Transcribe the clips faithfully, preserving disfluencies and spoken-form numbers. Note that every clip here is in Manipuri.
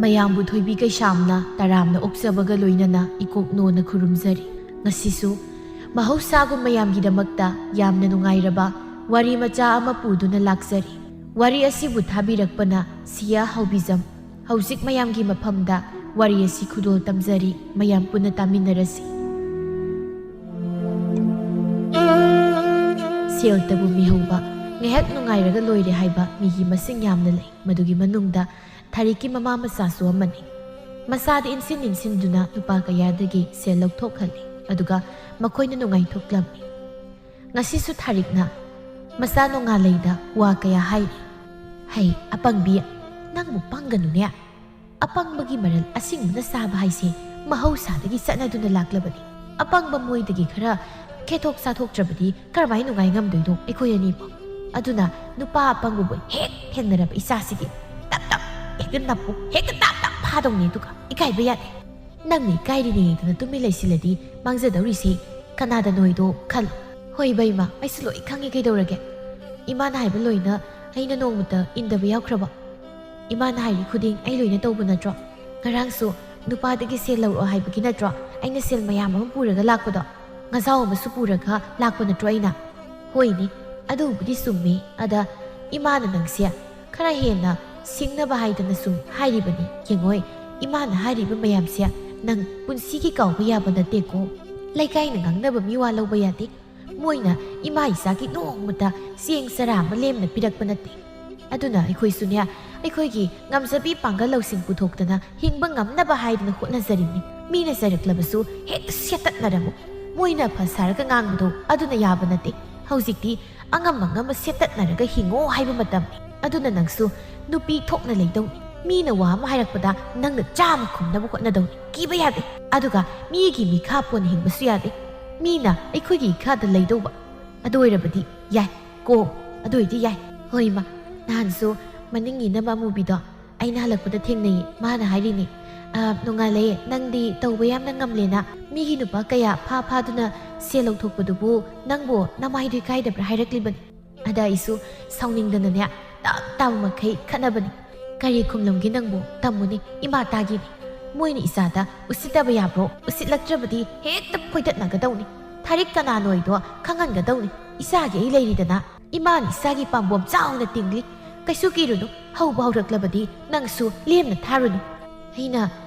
ꯃꯌꯥꯝꯕꯨ ꯊꯣꯏꯕꯤ ꯀꯩꯁꯥꯝꯅ ꯇꯔꯥꯝꯅ ꯑꯣꯛꯆꯕꯒ ꯂꯣꯏꯅꯅ ꯏꯀꯣꯛ ꯅꯣꯟꯅ ꯈꯨꯔꯨꯝꯖꯔꯤ꯫ ꯉꯁꯤꯁꯨ ꯃꯍꯧꯁꯥꯒꯨꯝ ꯃꯌꯥꯝꯒꯤꯗꯃꯛꯇ ꯌꯥꯝꯅ ꯅꯨꯡꯉꯥꯏꯔꯕ ꯋꯥꯔꯤ ꯃꯆꯥ ꯑꯃ ꯄꯨꯗꯨꯅ ꯂꯥꯛꯆꯔꯤ꯫ ꯋꯥꯔꯤ ꯑꯁꯤꯕꯨ ꯊꯥꯕꯤꯔꯛꯄꯅ ꯁꯤꯌꯥ ꯍꯥꯎꯕꯤꯖꯝ꯫ ꯍꯧꯖꯤꯛ ꯃꯌꯥꯝꯒꯤ ꯃꯐꯝꯗ ꯋꯥꯔꯤ ꯑꯁꯤ ꯈꯨꯗꯣꯜ ꯇꯝꯖꯔꯤ, ꯃꯌꯥꯝ ꯄꯨꯟꯅ ꯇꯥꯃꯤꯟꯅꯔꯁꯤ꯫ ꯁꯦꯜꯇꯕꯨ ꯃꯤꯍꯧꯕ, ꯉꯥꯏꯍꯥꯛ ꯅꯨꯡꯉꯥꯏꯔꯒ ꯂꯣꯏꯔꯦ ꯍꯥꯏꯕ ꯃꯤꯒꯤ ꯃꯁꯤꯡ ꯌꯥꯝꯅ ꯂꯩ꯫ ꯃꯗꯨꯒꯤ ꯃꯅꯨꯡꯗ ꯊꯥꯔꯤꯛꯀꯤ ꯃꯃꯥ ꯃꯆꯥꯁꯨ ꯑꯃꯅꯤ꯫ ꯃꯆꯥꯗ ꯏꯟꯁꯤꯟ ꯏꯟꯁꯤꯟꯗꯨꯅ ꯅꯨꯄꯥ ꯀꯌꯥꯗꯒꯤ ꯁꯦꯜ ꯂꯧꯊꯣꯛꯍꯜꯂꯤ, ꯑꯗꯨꯒ ꯃꯈꯣꯏꯅ ꯅꯨꯡꯉꯥꯏꯊꯣꯛꯂꯝꯃꯤ꯫ ꯉꯁꯤꯁꯨ ꯊꯥꯔꯤꯛꯅ ꯃꯆꯥ ꯅꯣꯡꯉꯥꯜꯂꯩꯗ ꯋꯥ ꯀꯌꯥ ꯍꯥꯏꯔꯤ꯫ "ꯍꯩ, ꯑꯄꯪꯕꯤ, ꯅꯪꯕꯨ ꯄꯪꯒꯅꯨꯅꯦ꯫ ꯑꯄꯪꯕꯒꯤ ꯃꯔꯜ ꯑꯁꯤꯡꯕꯅ ꯆꯥꯕ ꯍꯥꯏꯁꯦ ꯃꯍꯧꯁꯥꯗꯒꯤ ꯆꯠꯅꯗꯨꯅ ꯂꯥꯛꯂꯕꯅꯤ꯫ ꯑꯄꯪꯕ ꯃꯣꯏꯗꯒꯤ ꯈꯔ ꯈꯦꯊꯣꯛ ꯆꯥꯊꯣꯛꯇ꯭ꯔꯕꯗꯤ ꯀꯔꯝꯍꯥꯏ ꯅꯨꯡꯉꯥꯏ ꯉꯝꯗꯣꯏꯅꯣ ꯑꯩꯈꯣꯏ ꯑꯅꯤꯕꯨ? ꯑꯗꯨꯅ ꯅꯨꯄꯥ ꯑꯄꯪꯕꯕꯨ ꯍꯦꯛ ꯊꯦꯡꯅꯔꯕ ꯏꯆꯥꯁꯤꯗꯤ ꯇꯞ ꯇꯞ ꯍꯦꯛꯇ ꯅꯞꯄꯨ, ꯍꯦꯛꯇ ꯇꯞ ꯇꯞ ꯐꯥꯗꯧꯅꯤ꯫ ꯑꯗꯨꯒ ꯏꯀꯥꯏꯕ ꯌꯥꯗꯦ꯫ ꯅꯪꯅ ꯏꯀꯥꯏꯔꯤꯅꯦꯗꯅ ꯇꯨꯃꯤꯟ ꯂꯩꯁꯤꯜꯂꯗꯤ ꯃꯥꯡꯖꯗꯧꯔꯤꯁꯦ ꯀꯅꯥꯗꯅꯣ ꯍꯥꯏꯗꯣ ꯈꯜꯂꯨ꯫ ꯍꯣꯏ ꯕꯩꯃ, ꯑꯩꯁꯨ ꯂꯣꯏ ꯈꯪꯉꯤ, ꯀꯩꯗꯧꯔꯒꯦ? ꯏꯃꯥꯅ ꯍꯥꯏꯕ ꯂꯣꯏꯅ ꯑꯩꯅ ꯅꯣꯡꯃꯇ ꯏꯟꯗꯕ ꯌꯥꯎꯈ꯭ꯔꯕ? ꯏꯃꯥꯅ ꯍꯥꯏꯔꯤ ꯈꯨꯗꯤꯡ ꯑꯩ ꯂꯣꯏꯅ ꯇꯧꯕ ꯅꯠꯇ꯭ꯔꯣ? ꯉꯔꯥꯡꯁꯨ ꯅꯨꯄꯥꯗꯒꯤ ꯁꯦꯜ ꯂꯧꯔꯛꯑꯣ ꯍꯥꯏꯕꯒꯤ ꯅꯠꯇ꯭ꯔꯣ ꯑꯩꯅ ꯁꯦꯜ ꯃꯌꯥꯝ ꯑꯃ ꯄꯨꯔꯒ ꯂꯥꯛꯄꯗꯣ? ꯉꯖꯥꯎ ꯑꯃꯁꯨ ꯄꯨꯔꯒ ꯂꯥꯛꯄ ꯅꯠꯇ꯭ꯔꯣ ꯑꯩꯅ? ꯍꯣꯏꯅꯦ, ꯑꯗꯨꯕꯨꯗꯤ ꯆꯨꯝꯃꯤ꯫ ꯑꯗ ꯏꯃꯥꯅ ꯅꯪꯁꯦ ꯈꯔ ꯍꯦꯟꯅ ꯁꯤꯡꯅꯕ ꯍꯥꯏꯗꯅ ꯁꯨꯝ ꯍꯥꯏꯔꯤꯕꯅꯤ꯫ ꯌꯦꯡꯉꯣꯏ, ꯏꯃꯥꯅ ꯍꯥꯏꯔꯤꯕ ꯃꯌꯥꯝꯁꯦ ꯅꯪ ꯄꯨꯟꯁꯤꯒꯤ ꯀꯥꯎꯕ ꯌꯥꯕ ꯅꯠꯇꯦꯀꯣ꯫ ꯂꯩꯀꯥꯏꯅ ꯉꯥꯡꯅꯕ ꯃꯤꯋꯥ ꯂꯧꯕ ꯌꯥꯗꯦ꯫ ꯃꯣꯏꯅ ꯏꯃꯥ ꯏꯆꯥꯒꯤ ꯅꯣꯡꯃꯇ ꯆꯦꯡ ꯆꯔꯥ ꯑꯃ ꯂꯦꯝꯅ ꯄꯤꯔꯛꯄ ꯅꯠꯇꯦ꯫ ꯑꯗꯨꯅ ꯑꯩꯈꯣꯏꯁꯨꯅꯦ, ꯑꯩꯈꯣꯏꯒꯤ ꯉꯝꯖꯕꯤ ꯄꯥꯡꯒꯜ ꯂꯧꯁꯤꯡ ꯄꯨꯊꯣꯛꯇꯅ ꯍꯤꯡꯕ ꯉꯝꯅꯕ ꯍꯥꯏꯗꯅ ꯍꯣꯠꯅꯖꯔꯤꯅꯤ꯫ ꯃꯤꯅ ꯆꯩꯔꯛꯂꯕꯁꯨ ꯍꯦꯛꯇ ꯁꯦꯠꯇꯠꯅꯔꯝꯃꯨ꯫ ꯃꯣꯏꯅ ꯐ ꯁꯥꯔꯒ ꯉꯥꯡꯕꯗꯣ ꯑꯗꯨꯅ ꯌꯥꯕ ꯅꯠꯇꯦ꯫ ꯍꯧꯖꯤꯛꯇꯤ ꯑꯉꯝ ꯑꯉꯝꯕ ꯁꯦꯠꯇꯠꯅꯔꯒ ꯍꯤꯡꯉꯣ ꯍꯥꯏꯕ ꯃꯇꯝꯅꯤ꯫ ꯑꯗꯨꯅ ꯅꯪꯁꯨ ꯅꯨꯄꯤ ꯊꯣꯛꯅ ꯂꯩꯗꯧꯅꯤ꯫ ꯃꯤꯅ ꯋꯥ ꯑꯃ ꯍꯥꯏꯔꯛꯄꯗ ꯅꯪꯅ ꯆꯥꯝꯃ ꯈꯨꯝꯅꯕ ꯍꯣꯠꯅꯗꯧꯅꯤ꯫ ꯀꯤꯕ ꯌꯥꯗꯦ꯫ ꯑꯗꯨꯒ ꯃꯤꯒꯤ ꯃꯤꯈꯥ ꯄꯣꯟꯅ ꯍꯤꯡꯕꯁꯨ ꯌꯥꯗꯦ꯫ ꯃꯤꯅ ꯑꯩꯈꯣꯏꯒꯤ ꯏꯈꯥꯗ ꯂꯩꯗꯧꯕ꯫ ꯑꯗꯨ ꯑꯣꯏꯔꯕꯗꯤ ꯌꯥꯏ꯫ ꯀꯣ, ꯑꯗꯨ ꯑꯣꯏꯗꯤ ꯌꯥꯏ꯫ ꯍꯣꯏ ꯏꯃꯥ, ꯅꯍꯥꯟꯁꯨ ꯃꯅꯤꯡ ꯏꯅꯝꯃ ꯑꯃꯨꯕꯤꯗꯣ ꯑꯩꯅ ꯍꯜꯂꯛꯄꯗ ꯊꯦꯡꯅꯩꯌꯦ꯫ ꯃꯥꯅ ꯍꯥꯏꯔꯤꯅꯦ, "ꯑ, ꯅꯣꯡꯉꯥꯜꯂꯦ, ꯅꯪꯗꯤ ꯇꯧꯕ ꯌꯥꯝꯅ ꯉꯝꯂꯦꯅ ꯃꯤꯒꯤ ꯅꯨꯄꯥ ꯀꯌꯥ ꯐꯥ ꯐꯥꯗꯨꯅ ꯁꯦꯜ ꯂꯧꯊꯣꯛꯄꯗꯨꯕꯨ ꯅꯪꯕꯨ ꯅꯃꯥꯏꯗꯨ ꯏꯀꯥꯏꯗꯕ꯭ꯔꯥ ꯍꯥꯏꯔꯛꯂꯤꯕꯅꯤ꯫ ꯑꯗ ꯑꯩꯁꯨ ꯁꯥꯎꯅꯤꯡꯗꯅꯅꯦ, ꯇꯥꯛ ꯇꯥꯕ ꯃꯈꯩ ꯈꯠꯅꯕꯅꯤ꯫ ꯀꯔꯤ ꯈꯨꯝꯂꯝꯒꯦ ꯅꯪꯕꯨ? ꯇꯝꯃꯨꯅꯦ, ꯏꯃꯥ ꯇꯥꯒꯦꯅꯦ꯫ ꯃꯣꯏꯅ ꯏꯆꯥꯗ ꯎꯁꯤꯠꯇꯕ ꯌꯥꯕ꯭ꯔꯣ? ꯎꯁꯤꯠꯂꯛꯇ꯭ꯔꯕꯗꯤ ꯍꯦꯛꯇ ꯐꯣꯏꯗꯠꯅꯒꯗꯧꯅꯤ꯫ ꯊꯥꯔꯤꯛ ꯀꯅꯥꯅꯣ ꯍꯥꯏꯗꯣ ꯈꯪꯍꯟꯒꯗꯧꯅꯤ꯫ ꯏꯆꯥꯒꯤ ꯑꯩ ꯂꯩꯔꯤꯗꯅ꯫ ꯏꯃꯥꯅ ꯏꯆꯥꯒꯤ ꯄꯥꯝꯕꯣꯝ ꯆꯥꯎꯅ ꯇꯤꯡꯂꯤ꯫ ꯀꯩꯁꯨ ꯀꯤꯔꯨꯅꯨ, ꯍꯧꯕ ꯍꯧꯔꯛꯂꯕꯗꯤ ꯅꯪꯁꯨ ꯂꯦꯝꯅ ꯊꯥꯔꯨꯅꯨ꯫ ꯑꯩꯅ,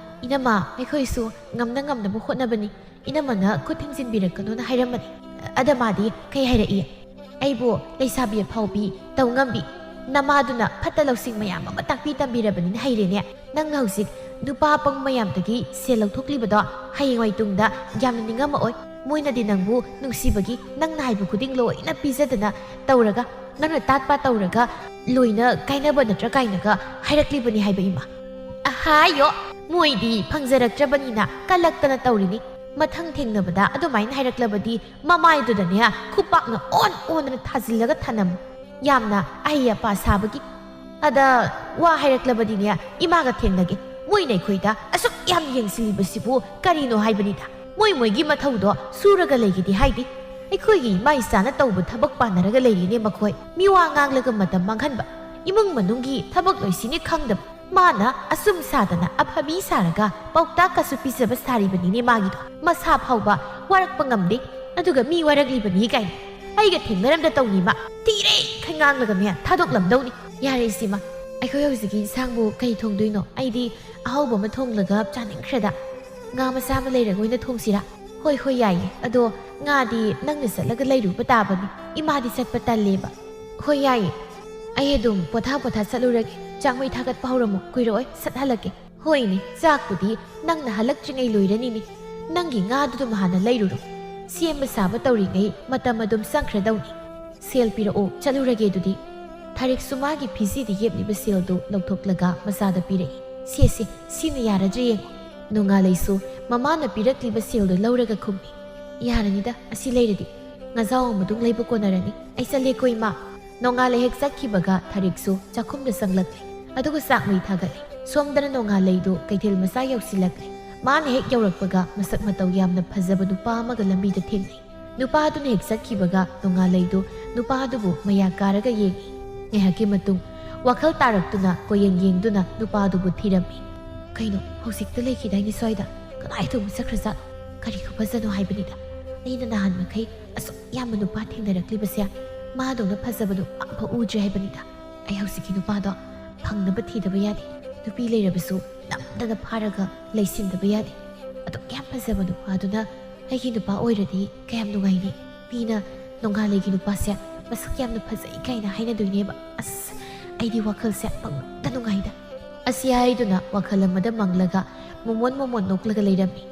ꯏꯅꯝꯃ, ꯑꯩꯈꯣꯏꯁꯨ ꯉꯝꯅ ꯉꯝꯅꯕ ꯍꯣꯠꯅꯕꯅꯤ꯫ ꯏꯅꯝꯃꯅ ꯈꯨꯠ ꯊꯤꯡꯖꯤꯟꯕꯤꯔꯛꯀꯅꯣꯅ ꯍꯥꯏꯔꯝꯕꯅꯤ꯫ ꯑꯗ ꯃꯥꯗꯤ ꯀꯩ ꯍꯥꯏꯔꯛꯏ? ꯑꯩꯕꯨ ꯂꯩꯁꯥꯕꯤ ꯑꯐꯥꯎꯕꯤ ꯇꯧ ꯉꯝꯕꯤ ꯅꯃꯥꯗꯨꯅ ꯐꯠꯇ ꯂꯧꯁꯤꯡ ꯃꯌꯥꯝ ꯑꯃ ꯇꯥꯛꯄꯤ ꯇꯝꯕꯤꯔꯕꯅꯤꯅ ꯍꯩꯔꯦꯅꯦ꯫ ꯅꯪꯅ ꯍꯧꯖꯤꯛ ꯅꯨꯄꯥ ꯑꯄꯪ ꯃꯌꯥꯝꯗꯒꯤ ꯁꯦꯜ ꯂꯧꯊꯣꯛꯂꯤꯕꯗꯣ ꯍꯌꯦꯡꯋꯥꯏ ꯇꯨꯡꯗ ꯌꯥꯝꯅ ꯅꯤꯡꯉꯝꯃꯛꯑꯣꯏ꯫ ꯃꯣꯏꯅꯗꯤ ꯅꯪꯕꯨ ꯅꯨꯡꯁꯤꯕꯒꯤ ꯅꯪꯅ ꯍꯥꯏꯕ ꯈꯨꯗꯤꯡ ꯂꯣꯏꯅ ꯄꯤꯖꯗꯅ ꯇꯧꯔꯒ, ꯅꯪꯅ ꯇꯥꯠꯄ ꯇꯧꯔꯒ ꯂꯣꯏꯅ ꯀꯥꯏꯅꯕ ꯅꯠꯇ꯭ꯔꯥ ꯀꯥꯏꯅꯒ ꯍꯥꯏꯔꯛꯂꯤꯕꯅꯤ ꯍꯥꯏꯕ ꯏꯃꯥ꯫ ꯑꯍꯥꯌꯣ, ꯃꯣꯏꯗꯤ ꯐꯪꯖꯔꯛꯇ꯭ꯔꯕꯅꯤꯅ ꯀꯜꯂꯛꯇꯅ ꯇꯧꯔꯤꯅꯤ꯫ ꯃꯊꯪ ꯊꯦꯡꯅꯕꯗ ꯑꯗꯨꯃꯥꯏꯅ ꯍꯥꯏꯔꯛꯂꯕꯗꯤ ꯃꯃꯥꯏꯗꯨꯗꯅꯦ ꯈꯨꯄꯥꯛꯅ ꯑꯣꯟ ꯑꯣꯟꯗꯅ ꯊꯥꯖꯤꯜꯂꯒ ꯊꯅꯝꯃꯨ꯫ ꯌꯥꯝꯅ ꯑꯍꯩ ꯑꯄꯥ ꯁꯥꯕꯒꯤ꯫ ꯑꯗ ꯋꯥ ꯍꯥꯏꯔꯛꯂꯕꯗꯤꯅꯦ ꯏꯃꯥꯒ ꯊꯦꯡꯅꯒꯦ꯫ ꯃꯣꯏꯅ ꯑꯩꯈꯣꯏꯗ ꯑꯁꯨꯛ ꯌꯥꯝ ꯌꯦꯡꯁꯤꯜꯂꯤꯕꯁꯤꯕꯨ ꯀꯔꯤꯅꯣ ꯍꯥꯏꯕꯅꯤꯗ꯫ ꯃꯣꯏ ꯃꯣꯏꯒꯤ ꯃꯊꯧꯗꯣ ꯁꯨꯔꯒ ꯂꯩꯒꯦꯗꯤ ꯍꯥꯏꯗꯦ꯫ ꯑꯩꯈꯣꯏꯒꯤ ꯏꯃꯥ ꯏꯆꯥꯅ ꯇꯧꯕ ꯊꯕꯛ ꯄꯥꯟꯅꯔꯒ ꯂꯩꯔꯤꯅꯦ ꯃꯈꯣꯏ꯫ ꯃꯤꯋꯥ ꯉꯥꯡꯂꯒ ꯃꯇꯝ ꯃꯥꯡꯍꯟꯕ, ꯏꯃꯨꯡ ꯃꯅꯨꯡꯒꯤ ꯊꯕꯛ ꯂꯣꯏꯁꯤꯅꯤ ꯈꯪꯗꯕ꯫ ꯃꯥꯅ ꯑꯁꯨꯝ ꯁꯥꯗꯅ ꯑꯐꯕꯤ ꯁꯥꯔꯒ ꯄꯥꯎꯇꯥꯛꯀꯁꯨ ꯄꯤꯖꯕ ꯁꯥꯔꯤꯕꯅꯤꯅꯦ ꯃꯥꯒꯤꯗꯣ꯫ ꯃꯁꯥ ꯐꯥꯎꯕ ꯋꯥꯔꯛꯄ ꯉꯝꯗꯦ, ꯑꯗꯨꯒ ꯃꯤ ꯋꯥꯔꯛꯂꯤꯕꯅꯤ ꯀꯥꯏꯅ꯫ ꯑꯩꯒ ꯊꯦꯡꯅꯔꯝꯗ ꯇꯧꯅꯤꯃ ꯊꯤꯔꯦ ꯈꯩ ꯉꯥꯡꯂꯒꯅꯦ ꯊꯥꯗꯣꯛꯂꯝꯗꯧꯅꯤ꯫ ꯌꯥꯔꯦ ꯏꯆꯦꯃ, ꯑꯩꯈꯣꯏ ꯍꯧꯖꯤꯛꯀꯤ ꯏꯟꯁꯥꯡꯕꯨ ꯀꯩ ꯊꯣꯡꯗꯣꯏꯅꯣ? ꯑꯩꯗꯤ ꯑꯍꯥꯎꯕ ꯑꯃ ꯊꯣꯡꯂꯒ ꯆꯥꯅꯤꯡꯈ꯭ꯔꯦꯗ꯫ ꯉꯥ ꯃꯆꯥ ꯑꯃ ꯂꯩꯔꯒ ꯑꯣꯏꯅ ꯊꯣꯡꯁꯤꯔꯥ? ꯍꯣꯏ, ꯍꯣꯏ, ꯌꯥꯏꯌꯦ꯫ ꯑꯗꯣ ꯉꯥꯗꯤ ꯅꯪꯅ ꯆꯠꯂꯒ ꯂꯩꯔꯨꯕ ꯇꯥꯕꯅꯤ꯫ ꯏꯃꯥꯗꯤ ꯆꯠꯄ ꯇꯜꯂꯦꯕ꯫ ꯍꯣꯏ, ꯌꯥꯏꯌꯦ꯫ ꯑꯩ ꯑꯗꯨꯝ ꯄꯣꯊꯥ ꯄꯣꯊꯥ ꯆꯠꯂꯨꯔꯒꯦ꯫ ꯆꯥꯛ ꯃꯩ ꯊꯥꯒꯠꯄ ꯍꯧꯔꯝꯃꯣ, ꯀꯨꯏꯔꯛꯑꯣꯏ, ꯁꯠ ꯍꯜꯂꯛꯀꯦ꯫ ꯍꯣꯏꯅꯦ, ꯆꯥꯛꯄꯨꯗꯤ ꯅꯪꯅ ꯍꯜꯂꯛꯇ꯭ꯔꯤꯉꯩ ꯂꯣꯏꯔꯅꯤꯅꯦ꯫ ꯅꯪꯒꯤ ꯉꯥꯗꯨꯗꯨꯝ ꯍꯥꯟꯅ ꯂꯩꯔꯨꯔꯣ꯫ ꯁꯦꯝꯕ ꯁꯥꯕ ꯇꯧꯔꯤꯉꯩ ꯃꯇꯝ ꯑꯗꯨꯝ ꯆꯪꯈ꯭ꯔꯗꯧꯅꯤ꯫ ꯁꯦꯜ ꯄꯤꯔꯛꯑꯣ, ꯆꯠꯂꯨꯔꯒꯦ ꯑꯗꯨꯗꯤ꯫ ꯊꯥꯔꯤꯛꯁꯨ ꯃꯥꯒꯤ ꯐꯤꯖꯤꯗ ꯌꯦꯞꯂꯤꯕ ꯁꯦꯜꯗꯨ ꯂꯧꯊꯣꯛꯂꯒ ꯃꯆꯥꯗ ꯄꯤꯔꯛꯏ꯫ "ꯁꯦ, ꯁꯦ, ꯁꯤꯅ ꯌꯥꯔꯗ꯭ꯔꯥ ꯌꯦꯡꯉꯣ꯫" ꯅꯣꯡꯉꯥꯂꯩꯁꯨ ꯃꯃꯥꯅ ꯄꯤꯔꯛꯂꯤꯕ ꯁꯦꯜꯗꯨ ꯂꯧꯔꯒ ꯈꯨꯝꯃꯤ꯫ "ꯌꯥꯔꯅꯤꯗ, ꯑꯁꯤ ꯂꯩꯔꯗꯤ꯫ ꯉꯥꯖꯥꯎ ꯑꯃꯗꯨꯝ ꯂꯩꯕ ꯀꯣꯟꯅꯔꯅꯤ꯫ ꯑꯩ ꯆꯠꯂꯦꯀꯣ, ꯏꯃꯥ꯫" ꯅꯣꯡꯉꯥꯂꯩ ꯍꯦꯛ ꯆꯠꯈꯤꯕꯒ ꯊꯥꯔꯤꯛꯁꯨ ꯆꯥꯛꯈꯨꯝꯗ ꯆꯪꯂꯛꯂꯦ꯫ ꯑꯗꯨꯒ ꯆꯥꯛ ꯃꯩ ꯊꯥꯒꯠꯂꯦ꯫ ꯁꯣꯝꯗꯅ ꯅꯣꯡꯉꯥꯂꯩꯗꯣ ꯀꯩꯊꯦꯜ ꯃꯆꯥ ꯌꯧꯁꯤꯜꯂꯛꯂꯦ꯫ ꯃꯥꯅ ꯍꯦꯛ ꯌꯧꯔꯛꯄꯒ ꯃꯁꯛ ꯃꯇꯧ ꯌꯥꯝꯅ ꯐꯖꯕ ꯅꯨꯄꯥ ꯑꯃꯒ ꯂꯝꯕꯤꯗ ꯊꯦꯡꯅꯩ꯫ ꯅꯨꯄꯥꯗꯨꯅ ꯍꯦꯛ ꯆꯠꯈꯤꯕꯒ ꯅꯣꯡꯉꯥꯂꯩꯗꯨ ꯅꯨꯄꯥꯗꯨꯕꯨ ꯃꯌꯥ ꯀꯥꯔꯒ ꯌꯦꯡꯏ꯫ ꯉꯥꯏꯍꯥꯛꯀꯤ ꯃꯇꯨꯡ ꯋꯥꯈꯜ ꯇꯥꯔꯛꯇꯨꯅ ꯀꯣꯌꯦꯡ ꯌꯦꯡꯗꯨꯅ ꯅꯨꯄꯥꯗꯨꯕꯨ ꯊꯤꯔꯝꯃꯤ꯫ "ꯀꯩꯅꯣ, ꯍꯧꯖꯤꯛꯇ ꯂꯩꯈꯤꯗꯥꯏꯅꯦ ꯁ꯭ꯋꯥꯏꯗ? ꯀꯗꯥꯏꯗ ꯑꯃꯨꯛ ꯆꯠꯈ꯭ꯔꯖꯥꯠꯅꯣ? ꯀꯔꯤ ꯈꯨꯐꯖꯅꯣ ꯍꯥꯏꯕꯅꯤꯗ꯫ ꯑꯩꯅ ꯅꯍꯥꯟ ꯃꯈꯩ ꯑꯁꯨꯛ ꯌꯥꯝꯕ ꯅꯨꯄꯥ ꯊꯦꯡꯅꯔꯛꯂꯤꯕꯁꯦ ꯃꯥꯗꯧꯅ ꯐꯖꯕ ꯅꯨꯄꯥ ꯑꯝꯐꯥꯎ ꯎꯗ꯭ꯔꯤ ꯍꯥꯏꯕꯅꯤꯗ꯫ ꯑꯩ ꯍꯧꯖꯤꯛꯀꯤ ꯅꯨꯄꯥꯗꯣ ꯐꯪꯅꯕ ꯊꯤꯗꯕ ꯌꯥꯗꯦ꯫ ꯅꯨꯄꯤ ꯂꯩꯔꯕꯁꯨ ꯅꯝꯗꯅ ꯐꯥꯔꯒ ꯂꯩꯁꯤꯟꯗꯕ ꯌꯥꯗꯦ꯫ ꯑꯗꯨꯛ ꯌꯥꯝ ꯐꯖꯕ ꯅꯨꯄꯥꯗꯨꯅ ꯑꯩꯒꯤ ꯅꯨꯄꯥ ꯑꯣꯏꯔꯗꯤ ꯀꯌꯥꯝ ꯅꯨꯡꯉꯥꯏꯅꯤ꯫ ꯃꯤꯅ ꯅꯣꯡꯉꯥꯂꯩꯒꯤ ꯅꯨꯄꯥꯁꯦ ꯃꯁꯛ ꯌꯥꯝꯅ ꯐꯖꯩ ꯀꯥꯏꯅ ꯍꯥꯏꯅꯗꯣꯏꯅꯦꯕ꯫ ꯑꯁ, ꯑꯩꯗꯤ ꯋꯥꯈꯜꯁꯦ ꯄꯪꯅꯨꯡꯗ ꯅꯨꯡꯉꯥꯏꯗ꯫" ꯑꯁꯤ ꯍꯥꯏꯗꯨꯅ ꯋꯥꯈꯜ ꯑꯃꯗ ꯃꯪꯂꯒ ꯃꯣꯃꯣꯟ ꯃꯣꯃꯣꯟ ꯅꯣꯛꯂꯒ ꯂꯩꯔꯝꯃꯤ꯫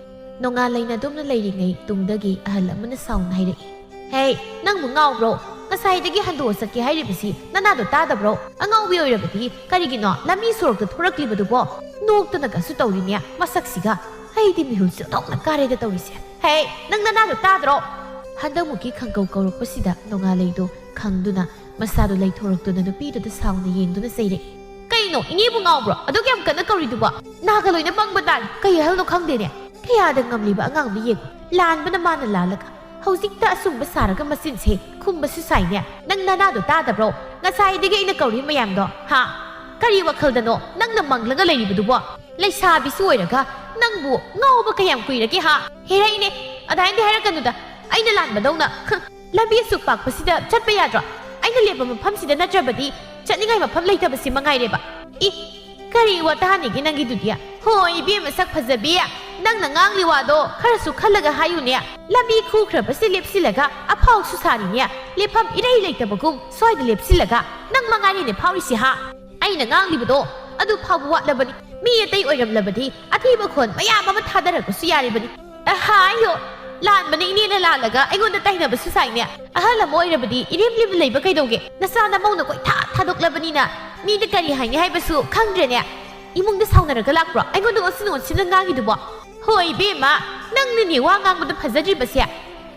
ꯅꯣꯡꯉꯥꯂꯩꯅ ꯑꯗꯨꯝꯅ ꯂꯩꯔꯤꯉꯩ ꯇꯨꯡꯗꯒꯤ ꯑꯍꯜ ꯑꯃꯅ ꯁꯥꯎꯅ ꯍꯥꯏꯔꯛꯏ꯫ "ꯍꯦ, ꯅꯪꯕꯨ ꯉꯥꯎꯕ꯭ꯔꯣ? ꯉꯁꯥꯏꯗꯒꯤ ꯍꯟꯗꯣꯛꯑ ꯆꯠꯀꯦ ꯍꯥꯏꯔꯤꯕꯁꯤ ꯅꯅꯥꯗꯣ ꯇꯥꯗꯕ꯭ꯔꯣ? ꯑꯉꯥꯎꯕꯤ ꯑꯣꯏꯔꯕꯗꯤ ꯀꯔꯤꯒꯤꯅꯣ ꯂꯝꯕꯤ ꯁꯣꯔꯣꯛꯇ ꯊꯣꯔꯛꯂꯤꯕꯗꯨꯕꯣ? ꯅꯣꯛꯇꯅꯒꯁꯨ ꯇꯧꯔꯤꯅꯦ ꯃꯁꯛꯁꯤꯒ꯫ ꯑꯩꯗꯤ ꯃꯤꯍꯨꯜꯁꯦ ꯑꯣꯟꯊꯣꯛꯅ ꯀꯥꯔꯦꯗ ꯇꯧꯔꯤꯁꯦ꯫ ꯍꯦ, ꯅꯪ ꯅꯅꯥꯗꯣ ꯇꯥꯗ꯭ꯔꯣ?" ꯍꯟꯗꯛꯃꯨꯛꯀꯤ ꯈꯪꯀꯧ ꯀꯧꯔꯛꯄꯁꯤꯗ ꯅꯣꯡꯉꯥꯂꯩꯗꯣ ꯈꯪꯗꯨꯅ ꯃꯁꯥꯗꯣ ꯂꯩꯊꯣꯔꯛꯇꯨꯅ ꯅꯨꯄꯤꯗꯨꯗ ꯁꯥꯎꯅ ꯌꯦꯡꯗꯨꯅ ꯆꯩꯔꯛꯏ꯫ "ꯀꯩꯅꯣ, ꯏꯅꯦꯕꯨ ꯉꯥꯎꯕ꯭ꯔꯣ? ꯑꯗꯨꯛ ꯌꯥꯝ ꯀꯟꯅ ꯀꯧꯔꯤꯗꯨꯕꯣ? ꯅꯥꯒ ꯂꯣꯏꯅ ꯄꯪꯕ ꯇꯥꯔꯦ꯫ ꯀꯩ ꯑꯍꯜꯅꯣ ꯈꯪꯗꯦꯅꯦ꯫ ꯀꯌꯥꯗ ꯉꯝꯂꯤꯕ ꯑꯉꯥꯡꯅꯣ ꯌꯦꯡꯉꯨ꯫ ꯂꯥꯟꯕꯅ ꯃꯥꯅ ꯂꯥꯜꯂꯒ ꯍꯧꯖꯤꯛꯇ ꯑꯆꯨꯝꯕ ꯁꯥꯔꯒ ꯃꯆꯤꯟꯁꯦ ꯈꯨꯝꯕꯁꯨ ꯁꯥꯏꯅꯦ꯫ ꯅꯪ ꯅꯅꯥꯗꯣ ꯇꯥꯗꯕ꯭ꯔꯣ? ꯉꯁꯥꯏꯗꯒꯤ ꯑꯩꯅ ꯀꯧꯔꯤ ꯃꯌꯥꯝꯗꯣ, ꯍꯥ? ꯀꯔꯤ ꯋꯥꯈꯜꯗꯅꯣ ꯅꯪꯅ ꯃꯪꯂꯒ ꯂꯩꯔꯤꯕꯗꯨꯕꯣ? ꯂꯩꯁꯥꯕꯤꯁꯨ ꯑꯣꯏꯔꯒ ꯅꯪꯕꯨ ꯉꯥꯎꯕ ꯀꯌꯥꯝ ꯀꯨꯏꯔꯒꯦ, ꯍꯥ?" "ꯍꯦꯔꯩꯅꯦ, ꯑꯗꯥꯏꯅꯗꯤ ꯍꯥꯏꯔꯛꯀꯅꯨꯗ꯫ ꯑꯩꯅ ꯂꯥꯟꯕꯗꯧꯅ꯫ ꯍ, ꯂꯝꯕꯤ ꯑꯁꯨꯛ ꯄꯥꯛꯄꯁꯤꯗ ꯆꯠꯄ ꯌꯥꯗ꯭ꯔꯣ? ꯑꯩꯅ ꯂꯦꯞꯄ ꯃꯐꯝꯁꯤꯗ ꯅꯠꯇ꯭ꯔꯕꯗꯤ ꯆꯠꯅꯤꯡꯉꯥꯏ ꯃꯐꯝ ꯂꯩꯇꯕꯁꯤ ꯃꯉꯥꯏꯔꯦꯕ꯫ ꯏ, ꯀꯔꯤ ꯋꯥꯇꯥꯅꯤꯒꯦ ꯅꯪꯒꯤꯗꯨꯗꯤ? ꯍꯣꯏ, ꯏꯕꯦꯝꯃ ꯁꯛ ꯐꯖꯕꯤ, ꯅꯪꯅ ꯉꯥꯡꯂꯤ ꯋꯥꯗꯣ ꯈꯔꯁꯨ ꯈꯜꯂꯒ ꯍꯥꯏꯌꯨꯅꯦ꯫ ꯂꯝꯕꯤ ꯈꯨꯈ꯭ꯔꯕꯁꯤ ꯂꯦꯞꯁꯤꯜꯂꯒ ꯑꯐꯥꯎꯁꯨ ꯁꯥꯔꯤꯅꯦ꯫ ꯂꯦꯞꯐꯝ ꯏꯔꯩ ꯂꯩꯇꯕꯒꯨꯝ ꯁ꯭ꯋꯥꯏꯗ ꯂꯦꯞꯁꯤꯜꯂꯒ ꯅꯪ ꯃꯉꯥꯏꯔꯦꯅꯦ ꯐꯥꯎꯔꯤꯁꯤ, ꯍꯥ?" "ꯑꯩꯅ ꯉꯥꯡꯂꯤꯕꯗꯣ ꯑꯗꯨ ꯐꯥꯎꯕ ꯋꯥꯠꯂꯕꯅꯤ꯫ ꯃꯤ ꯑꯇꯩ ꯑꯣꯏꯔꯝꯂꯕꯗꯤ ꯑꯊꯤꯕ ꯈꯣꯟ ꯃꯌꯥꯝ ꯑꯃ ꯊꯥꯗꯔꯛꯄꯁꯨ ꯌꯥꯔꯤꯕꯅꯤ꯫" "ꯑꯍꯥꯌꯣ, ꯂꯥꯟꯕꯅ ꯏꯅꯦꯅ ꯂꯥꯜꯂꯒ ꯑꯩꯉꯣꯟꯗ ꯇꯥꯏꯅꯕꯁꯨ ꯁꯥꯏꯅꯦ꯫ ꯑꯍꯜ ꯑꯃ ꯑꯣꯏꯔꯕꯗꯤ ꯏꯔꯦꯝ ꯂꯦꯝꯅ ꯂꯩꯕ ꯀꯩꯗꯧꯒꯦ? ꯅꯆꯥ ꯅꯃꯧꯅ ꯀꯣꯏꯊꯥ ꯊꯥꯗꯣꯛꯂꯕꯅꯤꯅ ꯃꯤꯗ ꯀꯔꯤ ꯍꯥꯏꯅꯤ ꯍꯥꯏꯕꯁꯨ ꯈꯪꯗ꯭ꯔꯦꯅꯦ꯫ ꯏꯃꯨꯡꯗ ꯁꯥꯎꯅꯔꯒ ꯂꯥꯛꯄ꯭ꯔꯣ ꯑꯩꯉꯣꯟꯗ ꯑꯣꯟꯁꯤꯟ ꯑꯣꯟꯁꯤꯟꯅ ꯉꯥꯡꯉꯤꯗꯨꯕꯣ?" "ꯍꯣꯏ ꯏꯕꯦꯝꯃ, ꯅꯪꯅꯅꯦ ꯋꯥ ꯉꯥꯡꯕꯗ ꯐꯖꯗ꯭ꯔꯤꯕꯁꯦ꯫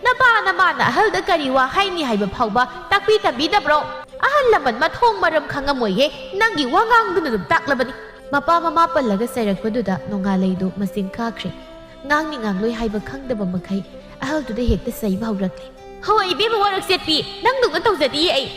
ꯅꯄꯥ ꯅꯃꯥꯅ ꯑꯍꯜꯗ ꯀꯔꯤ ꯋꯥ ꯍꯥꯏꯅꯤ ꯍꯥꯏꯕ ꯐꯥꯎꯕ ꯇꯥꯛꯄꯤ ꯇꯝꯕꯤꯗꯕ꯭ꯔꯣ? ꯑꯍꯜ ꯂꯃꯟ ꯃꯊꯣꯡ ꯃꯔꯝ ꯈꯪꯉꯝꯃꯣꯏꯌꯦ, ꯅꯪꯒꯤ ꯋꯥꯉꯥꯡꯗꯨꯅ ꯑꯗꯨꯝ ꯇꯥꯛꯂꯕꯅꯤ꯫ ꯃꯄꯥ ꯃꯃꯥ ꯄꯜꯂꯒ ꯆꯩꯔꯛꯄꯗꯨꯗ ꯅꯣꯡꯉꯥꯜꯂꯩꯗꯨ ꯃꯁꯤꯡ ꯀꯥꯈ꯭ꯔꯦ꯫ ꯉꯥꯡꯅꯤ ꯉꯥꯡꯂꯣꯏ ꯍꯥꯏꯕ ꯈꯪꯗꯕ ꯃꯈꯩ ꯑꯍꯜꯗꯨꯗ ꯍꯦꯛꯇ ꯆꯩꯕ ꯍꯧꯔꯛꯂꯦ꯫ "ꯍꯣꯏ, ꯏꯕꯦꯝꯃ ꯋꯥꯔꯛꯆꯦꯠꯄꯤ, ꯅꯪꯗꯧꯅ ꯇꯧꯖꯗꯤꯌꯦ ꯑꯩ꯫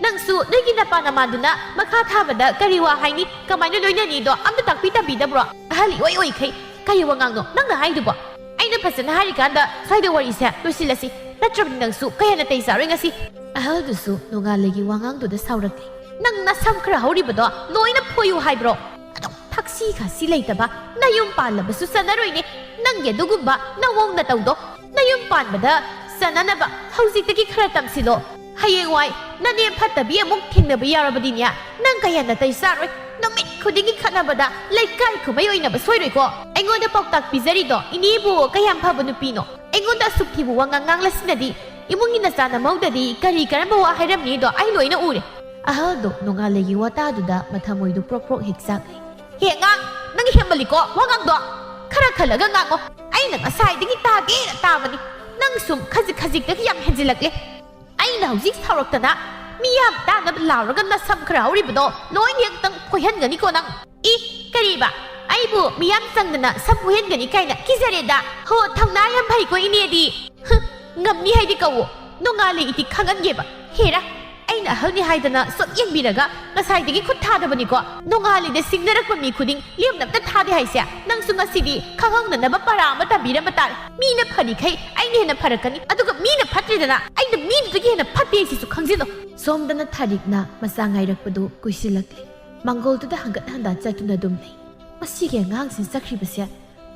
ꯅꯪꯁꯨ ꯅꯣꯏꯒꯤ ꯅꯄꯥ ꯅꯃꯥꯟꯗꯨꯅ ꯃꯈꯥ ꯊꯥꯕꯗ ꯀꯔꯤ ꯋꯥ ꯍꯥꯏꯅꯤ, ꯀꯃꯥꯏꯅ ꯂꯣꯏꯅꯅꯤꯗꯣ ꯑꯝꯇ ꯇꯥꯛꯄꯤ ꯇꯝꯕꯤꯗꯕ꯭ꯔꯣ? ꯑꯍꯜ ꯏꯑꯣꯏ ꯑꯣꯏꯈꯩ ꯀꯔꯤ ꯋꯥꯉꯥꯡꯅꯣ ꯅꯪꯅ ꯍꯥꯏꯗꯨꯕꯣ? ꯑꯩꯅ ꯐꯖꯅ ꯍꯥꯏꯔꯤꯀꯥꯟꯗ ꯁ꯭ꯋꯥꯏꯗ ꯋꯥꯔꯤꯁꯦ ꯂꯣꯏꯁꯤꯜꯂꯁꯤ, ꯅꯠꯇ꯭ꯔꯕꯗꯤ ꯅꯪꯁꯨ ꯀꯌꯥꯅ ꯇꯩ ꯆꯥꯔꯣꯏ ꯉꯁꯤ꯫" ꯑꯍꯜꯗꯨꯁꯨ ꯅꯣꯡꯉꯥꯜꯂꯩꯒꯤ ꯋꯥꯉꯥꯡꯗꯨꯗ ꯁꯥꯎꯔꯛꯂꯦ꯫ "ꯅꯪ ꯅꯁꯝ ꯈꯔ ꯍꯧꯔꯤꯕꯗꯣ ꯂꯣꯏꯅ ꯐꯣꯏꯌꯨ ꯍꯥꯏꯕ꯭ꯔꯣ? ꯑꯗꯨꯝ ꯊꯛꯁꯤ ꯈꯥꯁꯤ ꯂꯩꯇꯕ, ꯅꯌꯨꯝ ꯄꯥꯜꯂꯕꯁꯨ ꯆꯠꯅꯔꯣꯏꯅꯦ꯫ ꯅꯪꯒꯤ ꯑꯗꯨꯒꯨꯝꯕ ꯅꯑꯣꯡ ꯅꯇꯧꯗꯣ ꯅꯌꯨꯝ ꯄꯥꯟꯕꯗ ꯆꯠꯅꯅꯕ ꯍꯧꯖꯤꯛꯇꯒꯤ ꯈꯔ ꯇꯝꯁꯤꯜꯂꯣ꯫ ꯍꯌꯦꯡꯋꯥꯏ ꯅꯅꯦꯝ ꯐꯠꯇꯕꯤ ꯑꯃꯨꯛ ꯊꯦꯡꯅꯕ ꯌꯥꯎꯔꯕꯗꯤꯅꯦ, ꯅꯪ ꯀꯌꯥ ꯅꯥꯇꯩ ꯆꯥꯔꯣꯏ꯫ ꯅꯨꯃꯤꯠ ꯈꯨꯗꯤꯡꯒꯤ ꯈꯠꯅꯕꯗ ꯂꯩꯀꯥꯏ ꯈꯨꯃꯩ ꯑꯣꯏꯅꯕ ꯁꯣꯏꯔꯣꯏꯀꯣ꯫" "ꯑꯩꯉꯣꯟꯗ ꯄꯥꯎꯇꯥꯛ ꯄꯤꯖꯔꯤꯗꯣ ꯏꯅꯦꯕꯨ ꯀꯌꯥꯝ ꯐꯕ ꯅꯨꯄꯤꯅꯣ? ꯑꯩꯉꯣꯟꯗ ꯑꯁꯨꯛ ꯊꯤꯕ ꯋꯥꯉꯥꯡ ꯉꯥꯡꯂꯁꯤꯅꯗꯤ ꯏꯃꯨꯡꯒꯤ ꯅꯆꯥ ꯅꯃꯧꯗꯗꯤ ꯀꯔꯤ ꯀꯔꯝꯕ ꯋꯥ ꯍꯥꯏꯔꯝꯅꯤꯗꯣ ꯑꯩ ꯂꯣꯏꯅ ꯎꯔꯦ꯫" ꯑꯍꯜꯗꯣ ꯅꯣꯡꯉꯥꯜꯂꯩꯒꯤ ꯋꯥꯇꯥꯗꯨꯗ ꯃꯊꯃꯣꯏꯗꯨ ꯄ꯭ꯔꯣꯛ ꯄ꯭ꯔꯣꯛ ꯍꯦꯛ ꯆꯥꯛꯂꯦ꯫ "ꯍꯦ ꯑꯉꯥꯡ, ꯅꯪ ꯍꯦꯟꯃꯜꯂꯤꯀꯣ ꯋꯥꯉꯥꯡꯗꯣ꯫ ꯈꯔ ꯈꯜꯂꯒ ꯉꯥꯡꯉꯣ꯫ ꯑꯩꯅ ꯉꯁꯥꯏꯗꯒꯤ ꯇꯥꯒꯦꯅ ꯇꯥꯕꯅꯤ꯫ ꯅꯪ ꯁꯨꯝ ꯈꯖꯤꯛ ꯈꯖꯤꯛꯇꯒꯤ ꯌꯥꯝ ꯍꯦꯟꯖꯤꯜꯂꯛꯂꯦ꯫ ꯑꯩꯅ ꯍꯧꯖꯤꯛ ꯁꯥꯎꯔꯛꯇꯅ ꯃꯤ ꯌꯥꯝ ꯇꯥꯅꯕ ꯂꯥꯎꯔꯒ ꯅꯁꯝ ꯈꯔ ꯍꯧꯔꯤꯕꯗꯣ ꯂꯣꯏꯅ ꯍꯦꯛꯇꯪ ꯐꯣꯏꯍꯟꯒꯅꯤꯀꯣ ꯅꯪ꯫ ꯏ, ꯀꯔꯤꯕ? ꯑꯩꯕꯨ ꯃꯤꯌꯥꯝ ꯆꯪꯗꯅ ꯁꯝ ꯐꯣꯏꯍꯟꯒꯅꯤ ꯀꯥꯏꯅ ꯀꯤꯖꯔꯦꯗ꯫ ꯍꯣ, ꯊꯧꯅꯥ ꯌꯥꯝ ꯐꯩꯀꯣ ꯏꯅꯦꯗꯤ꯫ ꯍꯨꯝ, ꯉꯝꯅꯤ ꯍꯥꯏꯗꯤ ꯀꯧꯋꯣ꯫ ꯅꯣꯡꯉꯥꯜꯂꯩ ꯏꯗꯤ ꯈꯪꯍꯟꯒꯦꯕ꯫ ꯍꯦꯔꯥ, ꯑꯩꯅ ꯑꯍꯜꯅꯤ ꯍꯥꯏꯗꯅ ꯁꯨꯝ ꯌꯦꯡꯕꯤꯔꯒ ꯉꯁꯥꯏꯗꯒꯤ ꯈꯨꯠ ꯊꯥꯗꯕꯅꯤꯀꯣ꯫ ꯅꯣꯡꯉꯥꯜꯂꯩꯗ ꯁꯤꯡꯅꯔꯛꯄ ꯃꯤ ꯈꯨꯗꯤꯡ ꯂꯦꯝꯅ ꯑꯝꯇ ꯊꯥꯗꯦ ꯍꯥꯏꯁꯦ꯫ ꯅꯪꯁꯨ ꯉꯁꯤꯗꯤ ꯈꯪꯍꯧꯅꯅꯕ ꯄꯔꯥ ꯑꯃ ꯇꯝꯕꯤꯔꯝꯕ ꯇꯥꯔꯦ꯫ ꯃꯤꯅ ꯐꯔꯤꯈꯩ ꯑꯩꯅ ꯍꯦꯟꯅ ꯐꯔꯛꯀꯅꯤ, ꯑꯗꯨꯒ ꯃꯤꯅ ꯐꯠꯇ꯭ꯔꯤꯗꯅ ꯑꯩꯅ ꯃꯤꯗꯨꯗꯒꯤ ꯍꯦꯟꯅ ꯐꯠꯇꯦ ꯍꯥꯏꯁꯤꯁꯨ ꯈꯪꯖꯤꯜꯂꯣ꯫ ꯁꯣꯝꯗꯅ ꯊꯥꯔꯤꯛꯅ ꯃꯆꯥ ꯉꯥꯏꯔꯛꯄꯗꯨ ꯀꯨꯏꯁꯤꯜꯂꯛꯂꯦ꯫ ꯃꯥꯡꯒꯣꯜꯗꯨꯗ ꯍꯪꯒꯠ ꯍꯟꯗ ꯆꯠꯇꯨꯅ ꯑꯗꯨꯝ ꯂꯩ꯫ ꯃꯁꯤꯒꯤ ꯑꯉꯥꯡꯁꯤ ꯆꯠꯈ꯭ꯔꯤꯕꯁꯦ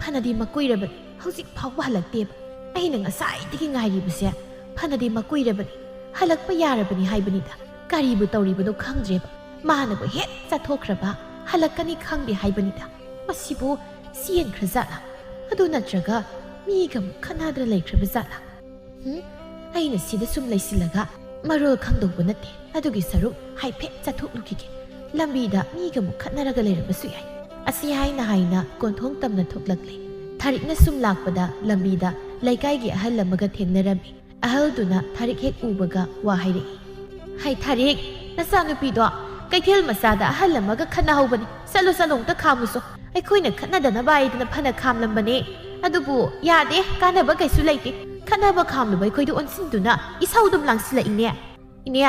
ꯐꯅꯗꯤ ꯃꯀꯨꯏꯔꯕꯅꯤ, ꯍꯧꯖꯤꯛ ꯐꯥꯎꯕ ꯍꯜꯂꯛꯇꯦꯕ꯫ ꯑꯩꯅ ꯉꯁꯥꯏꯗꯒꯤ ꯉꯥꯏꯔꯤꯕꯁꯦ ꯐꯅꯗꯤ ꯃꯀꯨꯏꯔꯕꯅꯤ, ꯍꯜꯂꯛꯄ ꯌꯥꯔꯕꯅꯤ ꯍꯥꯏꯕꯅꯤꯗ꯫ ꯀꯔꯤꯕꯨ ꯇꯧꯔꯤꯕꯅꯣ ꯈꯪꯗ꯭ꯔꯦꯕ꯫ ꯃꯥꯅꯕꯨ ꯍꯦꯛ ꯆꯠꯊꯣꯛꯈ꯭ꯔꯕ, ꯍꯜꯂꯛꯀꯅꯤ ꯈꯪꯗꯦ ꯍꯥꯏꯕꯅꯤꯗ꯫ ꯃꯁꯤꯕꯨ ꯆꯦꯟꯈ꯭ꯔꯖꯥꯠꯂꯥ? ꯑꯗꯨ ꯅꯠꯇ꯭ꯔꯒ ꯃꯤꯒ ꯑꯃꯨꯛ ꯈꯠꯅꯗꯅ ꯂꯩꯈ꯭ꯔꯕ ꯖꯥꯠꯂꯥ? ꯍꯨꯝ? ꯑꯩꯅ ꯁꯤꯗ ꯁꯨꯝ ꯂꯩꯁꯤꯜꯂꯒ ꯃꯔꯣꯜ ꯈꯪꯗꯧꯕ ꯅꯠꯇꯦ꯫ ꯑꯗꯨꯒꯤ ꯁꯔꯨꯛ ꯍꯥꯏꯐꯦꯠ ꯆꯠꯊꯣꯛꯂꯨꯈꯤꯒꯦ꯫ ꯂꯝꯕꯤꯗ ꯃꯤꯒ ꯑꯃꯨꯛ ꯈꯠꯅꯔꯒ ꯂꯩꯔꯝꯕꯁꯨ ꯌꯥꯏ꯫ ꯑꯁꯤ ꯍꯥꯏꯅ ꯍꯥꯏꯅ ꯀꯣꯟꯊꯣꯡ ꯇꯝꯅ ꯊꯣꯛꯂꯛꯂꯦ꯫ ꯊꯥꯔꯤꯛꯅ ꯁꯨꯝ ꯂꯥꯛꯄꯗ ꯂꯝꯕꯤꯗ ꯂꯩꯀꯥꯏꯒꯤ ꯑꯍꯜ ꯑꯃꯒ ꯊꯦꯡꯅꯔꯝꯃꯤ꯫ ꯑꯍꯜꯗꯨꯅ ꯊꯥꯔꯤꯛ ꯍꯦꯛ ꯎꯕꯒ ꯋꯥ ꯍꯥꯏꯔꯛꯏ꯫ "ꯍꯩ ꯊꯥꯔꯤꯛ, ꯅꯆꯥꯅꯨꯄꯤꯗꯣ ꯀꯩꯊꯦꯜ ꯃꯆꯥꯗ ꯑꯍꯜ ꯑꯃꯒ ꯈꯠꯅꯍꯧꯕꯅꯤ꯫ ꯆꯠꯂꯨ, ꯆꯠꯂꯨ, ꯑꯝꯇ ꯈꯥꯝꯃꯨꯁꯣ꯫ ꯑꯩꯈꯣꯏꯅ ꯈꯠꯅꯗꯅꯕ ꯍꯥꯏꯗꯅ ꯐꯅ ꯈꯥꯝꯂꯝꯕꯅꯦ, ꯑꯗꯨꯕꯨ ꯌꯥꯗꯦ, ꯀꯥꯟꯅꯕ ꯀꯩꯁꯨ ꯂꯩꯇꯦ꯫ ꯈꯠꯅꯕ ꯈꯥꯝꯂꯨꯕ ꯑꯩꯈꯣꯏꯗ ꯑꯣꯟꯁꯤꯟꯗꯨꯅ ꯏꯁꯧ ꯑꯗꯨꯝ ꯂꯥꯡꯁꯤꯜꯂꯛꯏꯅꯦ꯫ ꯏꯅꯦ,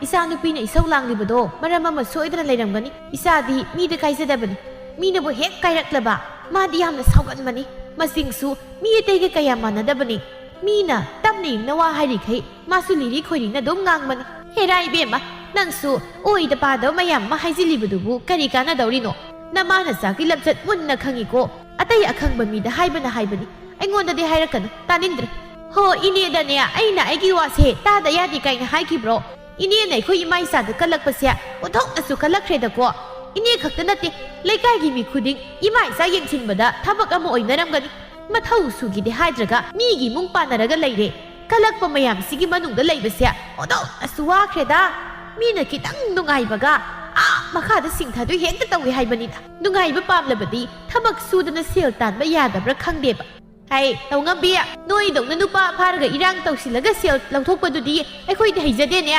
ꯏꯆꯥ ꯅꯨꯄꯤꯅ ꯏꯁꯧ ꯂꯥꯡꯂꯤꯕꯗꯣ ꯃꯔꯝ ꯑꯃ ꯁꯣꯏꯗꯅ ꯂꯩꯔꯝꯒꯅꯤ꯫ ꯏꯆꯥꯗꯤ ꯃꯤꯗ ꯀꯥꯏꯖꯗꯕꯅꯤ꯫ ꯃꯤꯅꯕꯨ ꯍꯦꯛ ꯀꯥꯏꯔꯛꯂꯕ ꯃꯥꯗꯤ ꯌꯥꯝꯅ ꯁꯥꯎꯒꯟꯕꯅꯤ꯫ ꯃꯆꯤꯡꯁꯨ ꯃꯤ ꯑꯇꯩꯒ ꯀꯌꯥ ꯃꯥꯟꯅꯗꯕꯅꯤ꯫ ꯃꯤꯅ ꯇꯞꯅ ꯏꯪꯅ ꯋꯥ ꯍꯥꯏꯔꯤꯈꯩ ꯃꯥꯁꯨ ꯂꯤꯔꯤ ꯈꯣꯏꯔꯤꯅ ꯑꯗꯨꯝ ꯉꯥꯡꯕꯅꯤ꯫ ꯍꯦꯔꯥ ꯏꯕꯦꯝꯃ, ꯅꯪꯁꯨ ꯑꯣꯏꯗ ꯄꯥꯗꯕ ꯃꯌꯥꯝ ꯑꯃ ꯍꯥꯏꯖꯤꯜꯂꯤꯕꯗꯨꯕꯨ ꯀꯔꯤ ꯀꯥꯟꯅꯗꯧꯔꯤꯅꯣ? ꯅꯃꯥ ꯅꯆꯥꯒꯤ ꯂꯝꯆꯠ ꯃꯨꯟꯅ ꯈꯪꯉꯤꯀꯣ꯫ ꯑꯇꯩ ꯑꯈꯪꯕ ꯃꯤꯗ ꯍꯥꯏꯕꯅ ꯍꯥꯏꯕꯅꯤ, ꯑꯩꯉꯣꯟꯗꯗꯤ ꯍꯥꯏꯔꯛꯀꯅꯨ, ꯇꯥꯅꯤꯡꯗ꯭ꯔꯦ꯫ ꯍꯣ, ꯏꯅꯦꯗꯅꯦ ꯑꯩꯅ ꯑꯩꯒꯤ ꯋꯥꯁꯦ ꯇꯥꯗ ꯌꯥꯗꯦ ꯀꯥꯏꯅ ꯍꯥꯏꯈꯤꯕ꯭ꯔꯣ? ꯏꯅꯦꯅ ꯑꯩꯈꯣꯏ ꯏꯃꯥ ꯏꯆꯥꯗ ꯀꯜꯂꯛꯄꯁꯦ ꯑꯣꯟꯊꯣꯛꯅꯁꯨ ꯀꯜꯂꯛꯈ꯭ꯔꯦꯗꯀꯣ꯫ ꯏꯅꯦ ꯈꯛꯇ ꯅꯠꯇꯦ, ꯂꯩꯀꯥꯏꯒꯤ ꯃꯤ ꯈꯨꯗꯤꯡ ꯏꯃꯥ ꯏꯆꯥ ꯌꯦꯡꯁꯤꯟꯕꯗ ꯊꯕꯛ ꯑꯃ ꯑꯣꯏꯅꯔꯝꯒꯅꯤ꯫ ꯃꯊꯧ ꯁꯨꯈꯤꯗꯦ ꯍꯥꯏꯗ꯭ꯔꯒ ꯃꯤꯒꯤ ꯏꯃꯨꯡ ꯄꯥꯟꯅꯔꯒ ꯂꯩꯔꯦ꯫ ꯀꯜꯂꯛꯄ ꯃꯌꯥꯝꯁꯤꯒꯤ ꯃꯅꯨꯡꯗ ꯂꯩꯕꯁꯦ ꯑꯣꯟꯊꯣꯛꯅꯁꯨ ꯋꯥꯈ꯭ꯔꯦꯗ꯫ ꯃꯤꯅ ꯈꯤꯇꯪ ꯅꯨꯡꯉꯥꯏꯕꯒ ꯑꯥ ꯃꯈꯥꯗ ꯁꯤꯡꯊꯗꯣꯏ ꯍꯦꯛꯇ ꯇꯧꯏ ꯍꯥꯏꯕꯅꯤꯗ꯫ ꯅꯨꯡꯉꯥꯏꯕ ꯄꯥꯝꯂꯕꯗꯤ ꯊꯕꯛ ꯁꯨꯗꯅ ꯁꯦꯜ ꯇꯥꯟꯕ ꯌꯥꯗꯕ꯭ꯔꯥ ꯈꯪꯗꯦꯕ꯫ ꯍꯩ, ꯇꯧꯉꯝꯕꯤ, ꯅꯣꯏꯗꯧꯅ ꯅꯨꯄꯥ ꯐꯥꯔꯒ ꯏꯔꯥꯡ ꯇꯧꯁꯤꯜꯂꯒ ꯁꯦꯜ ꯂꯧꯊꯣꯛꯄꯗꯨꯗꯤ ꯑꯩꯈꯣꯏꯗꯤ ꯍꯩꯖꯗꯦꯅꯦ꯫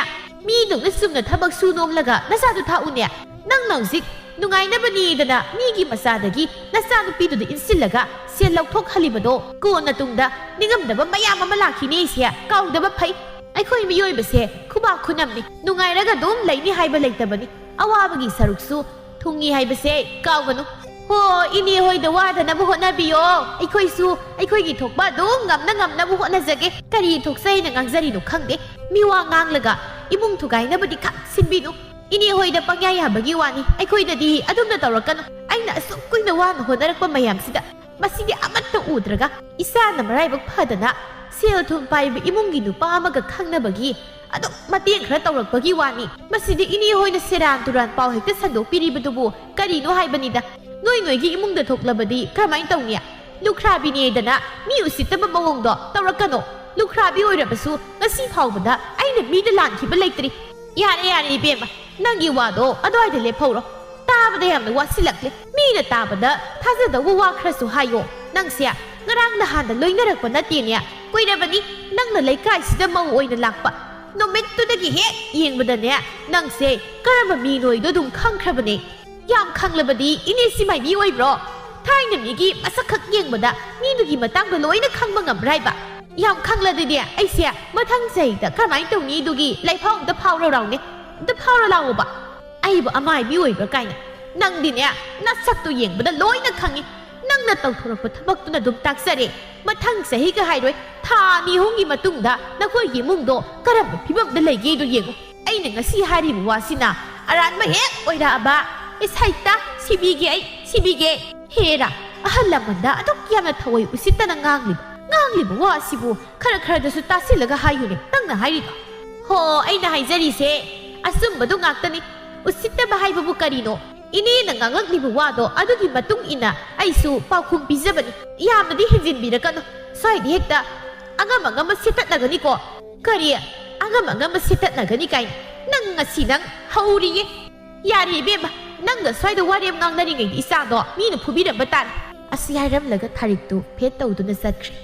ꯃꯤꯗꯧꯅ ꯆꯨꯝꯅ ꯊꯕꯛ ꯁꯨ ꯅꯣꯝꯂꯒ ꯅꯆꯥꯗꯨ ꯊꯥꯛꯎꯅꯦ꯫ ꯅꯪꯅ ꯍꯧꯖꯤꯛ ꯅꯨꯡꯉꯥꯏꯅꯕꯅꯦꯗꯅ ꯃꯤꯒꯤ ꯃꯆꯥꯗꯒꯤ ꯅꯆꯥꯅꯨꯄꯤꯗꯨꯗ ꯏꯟꯁꯤꯜꯂꯒ ꯁꯦꯜ ꯂꯧꯊꯣꯛꯍꯜꯂꯤꯕꯗꯣ ꯀꯣꯟꯅ ꯇꯨꯡꯗ ꯅꯤꯡꯉꯝꯗꯕ ꯃꯌꯥꯝ ꯑꯃ ꯂꯥꯛꯈꯤꯅꯤ ꯁꯦ ꯀꯥꯎꯗꯕ ꯐꯩ꯫ ꯑꯩꯈꯣꯏ ꯃꯤꯑꯣꯏꯕꯁꯦ ꯈꯨꯕꯥꯛ ꯈꯨꯅꯝꯅꯤ, ꯅꯨꯡꯉꯥꯏꯔꯒ ꯑꯗꯨꯝ ꯂꯩꯅꯤ ꯍꯥꯏꯕ ꯂꯩꯇꯕꯅꯤ꯫ ꯑꯋꯥꯕꯒꯤ ꯁꯔꯨꯛꯁꯨ ꯊꯨꯡꯉꯤ ꯍꯥꯏꯕꯁꯦ ꯀꯥꯎꯒꯅꯨ꯫ ꯍꯣ, ꯏꯅꯦ ꯍꯣꯏꯗ ꯋꯥꯗꯅꯕ ꯍꯣꯠꯅꯕꯤꯌꯣ꯫ ꯑꯩꯈꯣꯏꯁꯨ ꯑꯩꯈꯣꯏꯒꯤ ꯊꯣꯛꯄ ꯑꯗꯨꯝ ꯉꯝꯅ ꯉꯝꯅꯕ ꯍꯣꯠꯅꯖꯒꯦ꯫ ꯀꯔꯤ ꯊꯣꯛꯆꯩꯅ ꯉꯥꯡꯖꯔꯤꯅꯣ ꯈꯪꯗꯦ꯫ ꯃꯤꯋꯥ ꯉꯥꯡꯂꯒ ꯏꯃꯨꯡ ꯊꯨꯒꯥꯏꯅꯕꯗꯤ ꯈꯛ ꯁꯤꯟꯕꯤꯅꯨ꯫ ꯏꯅꯦ ꯍꯣꯏꯗ ꯄꯪꯌꯥ ꯌꯥꯕꯒꯤ ꯋꯥꯅꯤ, ꯑꯩꯈꯣꯏꯗꯗꯤ ꯑꯗꯨꯝꯅ ꯇꯧꯔꯛꯀꯅꯨ꯫ ꯑꯩꯅ ꯑꯁꯨꯛ ꯀꯨꯏꯅ ꯋꯥꯅ ꯍꯣꯠꯅꯔꯛꯄ ꯃꯌꯥꯝꯁꯤꯗ ꯃꯁꯤꯗꯤ ꯑꯃꯠꯇ ꯎꯗ꯭ꯔꯒ ꯏꯆꯥꯅ ꯃꯔꯥꯏꯕꯛ ꯐꯗꯅ ꯁꯦꯜ ꯊꯨꯝ ꯄꯥꯏꯕ ꯏꯃꯨꯡꯒꯤ ꯅꯨꯄꯥ ꯑꯃꯒ ꯈꯪꯅꯕꯒꯤ ꯑꯗꯨꯝ ꯃꯇꯦꯡ ꯈꯔ ꯇꯧꯔꯛꯄꯒꯤ ꯋꯥꯅꯤ꯫ ꯃꯁꯤꯗꯤ ꯏꯅꯦ ꯍꯣꯏꯅ ꯁꯦꯔꯥꯟ ꯇꯨꯔꯥꯟ ꯄꯥꯎ ꯍꯦꯛꯇ ꯁꯟꯗꯣꯛꯄꯤꯔꯤꯕꯗꯨꯕꯨ ꯀꯔꯤꯅꯣ ꯍꯥꯏꯕꯅꯤꯗ꯫ ꯅꯣꯏ ꯅꯣꯏꯒꯤ ꯏꯃꯨꯡꯗ ꯊꯣꯛꯂꯕꯗꯤ ꯀꯔꯝꯍꯥꯏꯅ ꯇꯧꯅꯤ? ꯂꯨꯈ꯭ꯔꯥꯕꯤꯅꯦꯗꯅ ꯃꯤ ꯎꯁꯤꯠꯇꯕ ꯃꯑꯣꯡꯗꯣ ꯇꯧꯔꯛꯀꯅꯣ꯫ ꯂꯨꯈ꯭ꯔꯥꯕꯤ ꯑꯣꯏꯔꯕꯁꯨ ꯉꯁꯤ ꯐꯥꯎꯕꯗ ꯑꯩꯅ ꯃꯤꯗ ꯂꯥꯟꯈꯤꯕ ꯂꯩꯇ꯭ꯔꯤ꯫ ꯌꯥꯔꯦ, ꯌꯥꯔꯦ ꯏꯕꯦꯝꯃ, ꯅꯪꯒꯤ ꯋꯥꯗꯣ ꯑꯗꯨꯋꯥꯏꯗ ꯂꯦꯞꯍꯧꯔꯣ꯫ ꯇꯥꯕꯗ ꯌꯥꯝꯅ ꯋꯥꯁꯤꯜꯂꯛꯂꯦ꯫ ꯃꯤꯅ ꯇꯥꯕꯗ ꯊꯥꯖꯗꯧꯕ ꯋꯥ ꯈꯔꯁꯨ ꯍꯥꯏꯌꯣ꯫ ꯅꯪꯁꯦ ꯉꯔꯥꯡ ꯅꯍꯥꯟꯗ ꯂꯣꯏꯅꯔꯛꯄ ꯅꯠꯇꯦꯅꯦ꯫ ꯀꯨꯏꯔꯕꯅꯤ ꯅꯪꯅ ꯂꯩꯀꯥꯏꯁꯤꯗ ꯃꯧ ꯑꯣꯏꯅ ꯂꯥꯛꯄ꯫ ꯅꯨꯃꯤꯠꯇꯨꯗꯒꯤ ꯍꯦꯛ ꯌꯦꯡꯕꯗꯅꯦ, ꯅꯪꯁꯦ ꯀꯔꯝꯕ ꯃꯤꯅꯣꯏꯗꯣ ꯑꯗꯨꯝ ꯈꯪꯈ꯭ꯔꯕꯅꯦ꯫ ꯌꯥꯝ ꯈꯪꯂꯕꯗꯤ ꯏꯅꯦꯁꯤ ꯃꯥꯏꯕꯤ ꯑꯣꯏꯕ꯭ꯔꯣ? ꯊꯥꯏꯅ ꯃꯤꯒꯤ ꯃꯁꯛ ꯈꯛ ꯌꯦꯡꯕꯗ ꯃꯤꯗꯨꯒꯤ ꯃꯇꯥꯡꯗ ꯂꯣꯏꯅ ꯈꯪꯕ ꯉꯝꯕ꯭ꯔꯥ ꯍꯥꯏꯕ? ꯌꯥꯝ ꯈꯪꯂꯗꯤꯅꯦ, ꯑꯩꯁꯦ ꯃꯊꯪ ꯆꯍꯤꯗ ꯀꯔꯝꯍꯥꯏꯅ ꯇꯧꯅꯤ? ꯑꯗꯨꯒꯤ ꯂꯥꯏꯐꯥꯎ ꯑꯝꯇ ꯐꯥꯎꯔ ꯂꯥꯎꯅꯦ, ꯑꯝꯇ ꯐꯥꯎꯔ ꯂꯥꯎꯑꯣꯕ꯫ ꯑꯩꯕꯨ ꯑꯃꯥꯏꯕꯤ ꯑꯣꯏꯕ꯭ꯔꯥ ꯀꯥꯏꯅ꯫ ꯅꯪꯗꯤꯅꯦ, ꯅꯁꯛꯇꯨ ꯌꯦꯡꯕꯗ ꯂꯣꯏꯅ ꯈꯪꯉꯤ꯫ ꯅꯪꯅ ꯇꯧꯊꯣꯔꯛꯄ ꯊꯕꯛꯇꯨꯅ ꯑꯗꯨꯝ ꯇꯥꯛꯆꯔꯦ꯫ ꯃꯊꯪ ꯆꯍꯤꯒ ꯍꯥꯏꯔꯣꯏ, ꯊꯥ ꯑꯅꯤ ꯑꯍꯨꯝꯒꯤ ꯃꯇꯨꯡꯗ ꯅꯈꯣꯏꯒꯤ ꯏꯃꯨꯡꯗꯣ ꯀꯔꯝꯕ ꯐꯤꯕꯝꯗ ꯂꯩꯒꯦꯗꯣ ꯌꯦꯡꯉꯨ꯫ ꯑꯩꯅ ꯉꯁꯤ ꯍꯥꯏꯔꯤꯕ ꯋꯥꯁꯤꯅ ꯑꯔꯥꯟꯕ ꯍꯦꯛ ꯑꯣꯏꯔꯛꯑꯕ, ꯏꯁ, ꯍꯩꯇ, ꯁꯤꯕꯤꯒꯦ ꯑꯩ, ꯁꯤꯕꯤꯒꯦ꯫ ꯍꯦꯔꯥ, ꯑꯍꯜ ꯂꯃꯟꯗ ꯑꯗꯨꯛ ꯌꯥꯝꯅ ꯊꯑꯣꯏ ꯎꯁꯤꯠꯇꯅ ꯉꯥꯡꯂꯤꯕ, ꯉꯥꯡꯂꯤꯕ ꯋꯥ ꯑꯁꯤꯕꯨ ꯈꯔ ꯈꯔꯗꯁꯨ ꯇꯥꯁꯤꯜꯂꯒ ꯍꯥꯏꯌꯨꯅꯦ, ꯅꯪꯅ ꯍꯥꯏꯔꯤꯗꯣ꯫ ꯍꯣ, ꯑꯩꯅ ꯍꯥꯏꯖꯔꯤꯁꯦ ꯑꯆꯨꯝꯕꯗꯨ ꯉꯥꯛꯇꯅꯤ꯫ ꯎꯁꯤꯠꯇꯕ ꯍꯥꯏꯕꯕꯨ ꯀꯔꯤꯅꯣ? ꯏꯅꯦꯅ ꯉꯥꯡꯂꯛꯂꯤꯕ ꯋꯥꯗꯣ ꯑꯗꯨꯒꯤ ꯃꯇꯨꯡ ꯏꯟꯅ ꯑꯩꯁꯨ ꯄꯥꯎꯈꯨꯝ ꯄꯤꯖꯕꯅꯤ꯫ ꯌꯥꯝꯅꯗꯤ ꯍꯦꯟꯖꯤꯟꯕꯤꯔꯛꯀꯅꯨ꯫ ꯁ꯭ꯋꯥꯏꯗ ꯍꯦꯛꯇ ꯑꯉꯝ ꯑꯉꯝꯕ ꯁꯦꯠꯇꯠꯅꯒꯅꯤꯀꯣ꯫ ꯀꯔꯤ? ꯑꯉꯝ ꯑꯉꯝꯕ ꯁꯦꯠꯇꯠꯅꯒꯅꯤ ꯀꯥꯏꯅ? ꯅꯪ ꯉꯁꯤ ꯅꯪ ꯍꯧꯔꯤꯌꯦ꯫ ꯌꯥꯔꯦ ꯏꯕꯦꯝꯃ, ꯅꯪꯒ ꯁ꯭ꯋꯥꯏꯗ ꯋꯥꯔꯦꯝ ꯉꯥꯡꯅꯔꯤꯉꯩꯗ ꯏꯆꯥꯗꯣ ꯃꯤꯅ ꯐꯨꯕꯤꯔꯝꯕ ꯇꯥꯔꯦ꯫ ꯑꯁꯤ ꯍꯥꯏꯔꯝꯂꯒ ꯊꯥꯔꯤꯛꯇꯨ ꯐꯦꯠ ꯇꯧꯗꯨꯅ ꯆꯠꯈ꯭ꯔꯦ꯫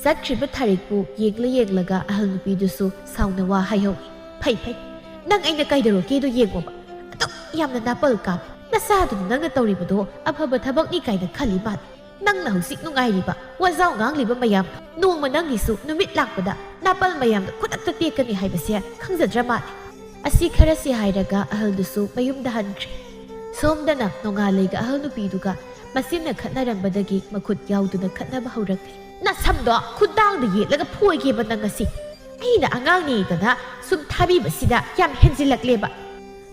ꯆꯠꯈ꯭ꯔꯤꯕ ꯊꯥꯔꯤꯛꯄꯨ ꯌꯦꯡꯂ ꯌꯦꯡꯂꯒ ꯑꯍꯜ ꯅꯨꯄꯤꯗꯨꯁꯨ ꯁꯥꯎꯅ ꯋꯥ ꯍꯥꯏꯍꯧꯏ꯫ "ꯐꯩ, ꯐꯩ, ꯅꯪ ꯑꯩꯅ ꯀꯩꯗꯧꯔꯒꯦꯗꯣ ꯌꯦꯡꯉꯣꯕ꯫ ꯑꯗꯨꯛ ꯌꯥꯝꯅ ꯅꯥꯄꯜ ꯀꯥꯕ ꯅꯆꯥꯗꯨꯅ ꯅꯪꯅ ꯇꯧꯔꯤꯕꯗꯣ ꯑꯐꯕ ꯊꯕꯛꯅꯤ ꯀꯥꯏꯅ ꯈꯜꯂꯤ ꯃꯥꯜꯂꯤ꯫ ꯅꯪꯅ ꯍꯧꯖꯤꯛ ꯅꯨꯡꯉꯥꯏꯔꯤꯕ ꯋꯥꯖꯥꯎ ꯉꯥꯡꯂꯤꯕ ꯃꯌꯥꯝꯗꯣ ꯅꯣꯡꯃ ꯅꯪꯒꯤꯁꯨ ꯅꯨꯃꯤꯠ ꯂꯥꯛꯄꯗ ꯅꯥꯄꯜ ꯃꯌꯥꯝꯗꯣ ꯈꯨꯗꯛꯇ ꯇꯦꯛꯀꯅꯤ ꯍꯥꯏꯕꯁꯦ ꯈꯪꯖꯗ꯭ꯔ ꯃꯥꯜꯂꯦ"꯫ ꯑꯁꯤ ꯈꯔꯁꯤ ꯍꯥꯏꯔꯒ ꯑꯍꯜꯗꯨꯁꯨ ꯃꯌꯨꯝꯗ ꯍꯟꯈ꯭ꯔꯦ꯫ ꯁꯣꯝꯗꯅ ꯅꯣꯡꯉꯥꯜꯂꯩꯒ ꯑꯍꯜ ꯅꯨꯄꯤꯗꯨꯒ ꯃꯆꯤꯟꯅ ꯈꯠꯅꯔꯝꯕꯗꯒꯤ ꯃꯈꯨꯠ ꯌꯥꯎꯗꯨꯅ ꯈꯠꯅꯕ ꯍꯧꯔꯛꯂꯤ꯫ "ꯅꯁꯝꯗꯣ ꯈꯨꯗꯥꯡꯗ ꯌꯦꯠꯂꯒ ꯐꯣꯏꯒꯦꯕ ꯅꯪ ꯉꯁꯤ꯫ ꯑꯩꯅ ꯑꯉꯥꯡꯅꯦꯗꯅ ꯁꯨꯝ ꯊꯥꯕꯤꯕꯁꯤꯗ ꯌꯥꯝ ꯍꯦꯟꯖꯤꯜꯂꯛꯂꯦꯕ"꯫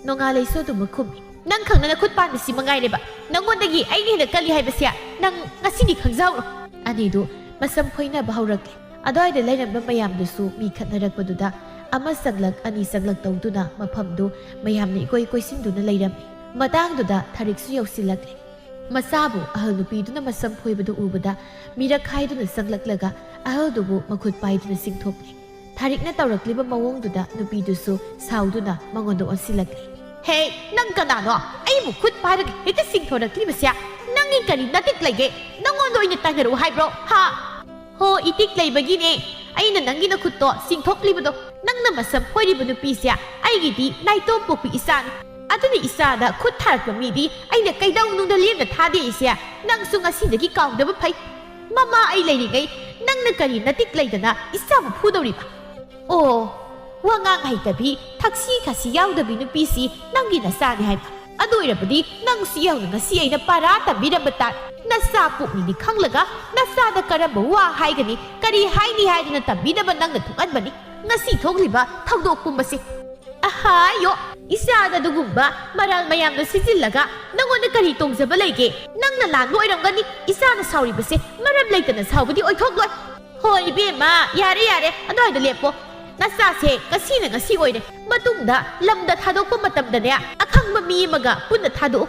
ꯅꯣꯡꯉꯥꯜꯂꯩꯁꯨ ꯑꯗꯨꯃꯛ ꯈꯨꯝꯃꯤ꯫ "ꯅꯪ ꯈꯪꯗꯅ ꯈꯨꯠ ꯄꯥꯟꯕꯁꯤ ꯃꯉꯥꯏꯔꯦꯕ꯫ ꯅꯪꯉꯣꯟꯗꯒꯤ ꯑꯩꯅ ꯍꯦꯟꯅ ꯀꯜꯂꯤ ꯍꯥꯏꯕꯁꯦ ꯅꯪ ꯉꯁꯤꯗꯤ ꯈꯪꯖꯍꯧꯔꯣ"꯫ ꯑꯅꯤꯗꯨ ꯃꯁꯝ ꯐꯣꯏꯅꯕ ꯍꯧꯔꯛꯂꯦ꯫ ꯑꯗꯨꯋꯥꯏꯗ ꯂꯩꯔꯝꯕ ꯃꯌꯥꯝꯗꯨꯁꯨ ꯃꯤ ꯈꯠꯅꯔꯛꯄꯗꯨꯗ ꯑꯃ ꯆꯪꯂꯛ ꯑꯅꯤ ꯆꯪꯂꯛ ꯇꯧꯗꯨꯅ ꯃꯐꯝꯗꯨ ꯃꯌꯥꯝꯅ ꯏꯀꯣꯏ ꯀꯣꯏꯁꯤꯟꯗꯨꯅ ꯂꯩꯔꯝꯃꯤ꯫ ꯃꯇꯥꯡꯗꯨꯗ ꯊꯥꯔꯤꯛꯁꯨ ꯌꯧꯁꯤꯜꯂꯛꯂꯦ꯫ ꯃꯆꯥꯕꯨ ꯑꯍꯜ ꯅꯨꯄꯤꯗꯨꯅ ꯃꯁꯝ ꯐꯣꯏꯕꯗꯨ ꯎꯕꯗ ꯃꯤꯔꯛ ꯍꯥꯏꯗꯨꯅ ꯆꯪꯂꯛꯂꯒ ꯑꯍꯜꯗꯨꯕꯨ ꯃꯈꯨꯠ ꯄꯥꯏꯗꯨꯅ ꯆꯤꯡꯊꯣꯛꯂꯦ꯫ ꯊꯥꯔꯤꯛꯅ ꯇꯧꯔꯛꯂꯤꯕ ꯃꯑꯣꯡꯗꯨꯗ ꯅꯨꯄꯤꯗꯨꯁꯨ ꯁꯥꯎꯗꯨꯅ ꯃꯉꯣꯟꯗ ꯑꯣꯟꯁꯤꯜꯂꯛꯂꯦ꯫ "ꯍꯦ, ꯅꯪ ꯀꯅꯥꯅꯣ? ꯑꯩꯕꯨ ꯈꯨꯠ ꯄꯥꯏꯔꯒ ꯍꯦꯛꯇ ꯆꯤꯡꯊꯣꯔꯛꯂꯤꯕꯁꯦ? ꯅꯪꯒꯤ ꯀꯔꯤ ꯅꯇꯤꯛ ꯂꯩꯒꯦ? ꯅꯪꯉꯣꯟꯗ ꯑꯣꯏꯅ ꯇꯥꯏꯅꯔꯛꯎ ꯍꯥꯏꯕ꯭ꯔꯣ? ꯍꯥ?" "ꯍꯣ, ꯏꯇꯤꯛ ꯂꯩꯕꯒꯤꯅꯦ ꯑꯩꯅ ꯅꯪꯒꯤ ꯅꯈꯨꯠꯇꯣ ꯆꯤꯡꯊꯣꯛꯂꯤꯕꯗꯣ꯫ ꯅꯪꯅ ꯃꯁꯝ ꯐꯣꯏꯔꯤꯕ ꯅꯨꯄꯤꯁꯦ ꯑꯩꯒꯤꯗꯤ ꯅꯥꯏꯇꯣꯝ ꯄꯣꯛꯄꯤ ꯏꯆꯥꯅꯤ꯫ ꯑꯗꯨꯅ ꯏꯆꯥꯗ ꯈꯨꯠ ꯊꯥꯔꯛꯄ ꯃꯤꯗꯤ ꯑꯩꯅ ꯀꯩꯗꯧꯅꯨꯡꯗ ꯂꯦꯝꯅ ꯊꯥꯗꯦ ꯏꯆꯦ꯫ ꯅꯪꯁꯨ ꯉꯁꯤꯗꯒꯤ ꯀꯥꯎꯗꯕ ꯐꯩ꯫ ꯃꯃꯥ ꯑꯩ ꯂꯩꯔꯤꯉꯩ ꯅꯪꯅ ꯀꯔꯤ ꯅꯇꯤꯛ ꯂꯩꯗꯅ ꯏꯆꯥꯕꯨ ꯐꯨꯗꯧꯔꯤꯕ? ꯑꯣ, ꯋꯥꯉꯥꯡ ꯍꯩꯇꯕꯤ, ꯊꯛꯁꯤ ꯈꯥꯁꯤ ꯌꯥꯎꯗꯕꯤ ꯅꯨꯄꯤꯁꯤ ꯅꯪꯒꯤ ꯅꯆꯥꯅꯤ ꯍꯥꯏꯕ꯫ ꯑꯗꯨ ꯑꯣꯏꯔꯕꯗꯤ ꯅꯪꯁꯨ ꯌꯥꯎꯅ ꯉꯁꯤ ꯑꯩꯅ ꯄꯔꯥ ꯇꯝꯕꯤꯔꯝꯕ ꯇꯥꯏ꯫ ꯅꯆꯥ ꯄꯣꯛꯅꯤꯡꯅꯤ ꯈꯪꯂꯒ ꯅꯆꯥꯗ ꯀꯔꯝꯕ ꯋꯥ ꯍꯥꯏꯒꯅꯤ, ꯀꯔꯤ ꯍꯥꯏꯅꯤ ꯍꯥꯏꯗꯨꯅ ꯇꯝꯕꯤꯅꯕ ꯅꯪꯅ ꯊꯣꯛꯍꯟꯕꯅꯤ꯫ ꯉꯁꯤ ꯊꯣꯛꯂꯤꯕ ꯊꯧꯗꯣꯛ ꯄꯨꯝꯕꯁꯤ꯫ ꯑꯍꯥꯌꯣ, ꯏꯆꯥꯗ ꯑꯗꯨꯒꯨꯝꯕ ꯃꯔꯥꯜ ꯃꯌꯥꯝꯗꯣ ꯁꯤꯖꯤꯜꯂꯒ ꯅꯪꯉꯣꯟꯗ ꯀꯔꯤ ꯇꯣꯡꯖꯕ ꯂꯩꯒꯦ? ꯅꯪꯅ ꯂꯥꯟꯕ ꯑꯣꯏꯔꯝꯒꯅꯤ ꯏꯆꯥꯅ ꯁꯥꯎꯔꯤꯕꯁꯦ꯫ ꯃꯔꯝ ꯂꯩꯇꯅ ꯁꯥꯎꯕꯗꯤ ꯑꯣꯏꯊꯣꯛꯂꯣꯏ꯫ ꯍꯣꯏ ꯏꯕꯦꯝꯃ, ꯌꯥꯔꯦ ꯌꯥꯔꯦ, ꯑꯗꯨꯋꯥꯏꯗ ꯂꯦꯞꯄꯣ꯫ ꯅꯆꯥꯁꯦ ꯉꯁꯤꯅ ꯉꯁꯤ ꯑꯣꯏꯔꯦ꯫ ꯃꯇꯨꯡꯗ ꯂꯝꯗ ꯊꯥꯗꯣꯛꯄ ꯃꯇꯝꯗꯅꯦ ꯑꯈꯪꯕ ꯃꯤ ꯑꯃꯒ ꯄꯨꯟꯅ ꯊꯥꯗꯣꯛꯎ꯫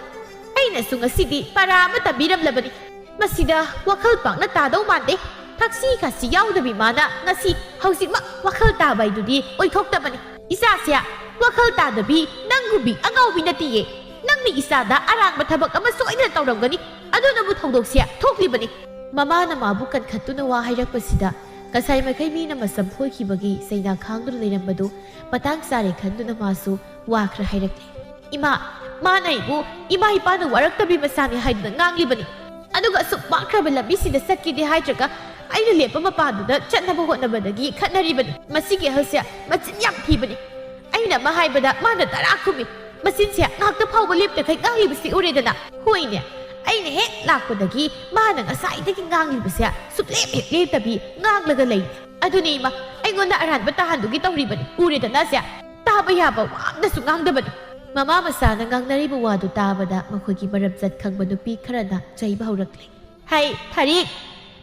ꯑꯩꯅꯁꯨ ꯉꯁꯤꯗꯤ ꯄꯔꯥ ꯑꯃ ꯇꯝꯕꯤꯔꯝꯂꯕꯅꯤ꯫ ꯃꯁꯤꯗ ꯋꯥꯈꯜ ꯄꯥꯛꯅ ꯇꯥꯗꯧ ꯃꯥꯟꯗꯦ꯫ ꯊꯛꯁꯤ ꯈꯥꯁꯤ ꯌꯥꯎꯗꯕꯤ ꯃꯥꯅ ꯉꯁꯤ ꯍꯧꯖꯤꯛꯃꯛ ꯋꯥꯈꯜ ꯇꯥꯕ ꯍꯥꯏꯗꯨꯗꯤ ꯑꯣꯏꯊꯣꯛꯇꯕꯅꯤ꯫ ꯏꯆꯥꯁꯦ ꯋꯥꯈꯜ ꯇꯥꯗꯕꯤ ꯅꯪꯒꯨꯝꯕꯤ ꯑꯉꯥꯎꯕꯤ ꯅꯠꯇꯤꯌꯦ꯫ ꯅꯪꯅ ꯏꯆꯥꯗ ꯑꯔꯥꯟꯕ ꯊꯕꯛ ꯑꯃ ꯁꯣꯏꯗꯅ ꯇꯧꯔꯝꯒꯅꯤ꯫ ꯑꯗꯨꯅꯕꯨ ꯊꯧꯗꯣꯛꯁꯦ ꯊꯣꯛꯂꯤꯕꯅꯤ꯫ ꯃꯃꯥꯅ ꯃꯥꯕꯨ ꯀꯟꯈꯠꯇꯨꯅ ꯋꯥ ꯍꯥꯏꯔꯛꯄꯁꯤꯗ ꯉꯁꯥꯏ ꯃꯈꯩ ꯃꯤꯅ ꯃꯁꯝ ꯐꯣꯏꯈꯤꯕꯒꯤ ꯆꯩꯅꯥ ꯈꯥꯡꯗꯨꯅ ꯂꯩꯔꯝꯕꯗꯨ ꯃꯇꯥꯡ ꯆꯥꯔꯦ ꯈꯟꯗꯨꯅ ꯃꯥꯁꯨ ꯋꯥ ꯈꯔ ꯍꯥꯏꯔꯛꯂꯦ꯫ ꯏꯃꯥ, ꯃꯥꯅ ꯑꯩꯕꯨ ꯏꯃꯥ ꯏꯄꯥꯅ ꯋꯥꯔꯛꯇꯕꯤ ꯃꯆꯥꯅꯤ ꯍꯥꯏꯗꯨꯅ ꯉꯥꯡꯂꯤꯕꯅꯤ꯫ ꯑꯗꯨꯒ ꯑꯁꯨꯛ ꯄꯥꯛꯈ꯭ꯔꯕ ꯂꯝꯕꯤꯁꯤꯗ ꯆꯠꯀꯦꯗꯤ ꯍꯥꯏꯗ꯭ꯔꯒ ꯑꯩꯅ ꯂꯦꯞꯄ ꯃꯄꯥꯗꯨꯗ ꯆꯠꯅꯕ ꯍꯣꯠꯅꯕꯗꯒꯤ ꯈꯠꯅꯔꯤꯕꯅꯤ꯫ ꯃꯁꯤꯒꯤ ꯑꯍꯜꯁꯦ ꯃꯆꯤꯟ ꯌꯥꯝ ꯊꯤꯕꯅꯤ꯫ ꯑꯩꯅ ꯑꯃ ꯍꯥꯏꯕꯗ ꯃꯥꯅ ꯇꯔꯥ ꯈꯨꯝꯃꯤ꯫ ꯃꯆꯤꯟꯁꯦ ꯉꯥꯛꯇ ꯐꯥꯎꯕ ꯂꯦꯞꯇꯈꯩ ꯉꯥꯡꯂꯤꯕꯁꯤ ꯎꯔꯦꯗꯅ꯫ ꯍꯣꯏꯅꯦ, ꯑꯩꯅ ꯍꯦꯛ ꯂꯥꯛꯄꯗꯒꯤ ꯃꯥꯅ ꯉꯁꯥꯏꯗꯒꯤ ꯉꯥꯡꯂꯤꯕꯁꯦ ꯁꯨꯛꯂꯦꯞ ꯍꯦꯛ ꯂꯦꯞꯇꯕꯤ ꯉꯥꯡꯂꯒ ꯂꯩ꯫ ꯑꯗꯨꯅꯤ ꯏꯃꯥ, ꯑꯩꯉꯣꯟꯗ ꯑꯔꯥꯟꯕ ꯇꯥꯍꯟꯗꯨꯒꯤ ꯇꯧꯔꯤꯕꯅꯤ꯫ ꯎꯔꯦꯗꯅ ꯁꯦ, ꯇꯥꯕ ꯌꯥꯕ ꯋꯥ ꯑꯃꯗꯁꯨ ꯉꯥꯡꯗꯕꯅꯤ꯫ ꯃꯃꯥ ꯃꯆꯥꯅ ꯉꯥꯡꯅꯔꯤꯕ ꯋꯥꯗꯨ ꯇꯥꯕꯗ ꯃꯈꯣꯏꯒꯤ ꯃꯔꯝꯆꯠ ꯈꯪꯕ ꯅꯨꯄꯤ ꯈꯔꯅ ꯆꯩꯕ ꯍꯧꯔꯛꯂꯦ꯫ ꯍꯩ, ꯊꯔꯤꯛ!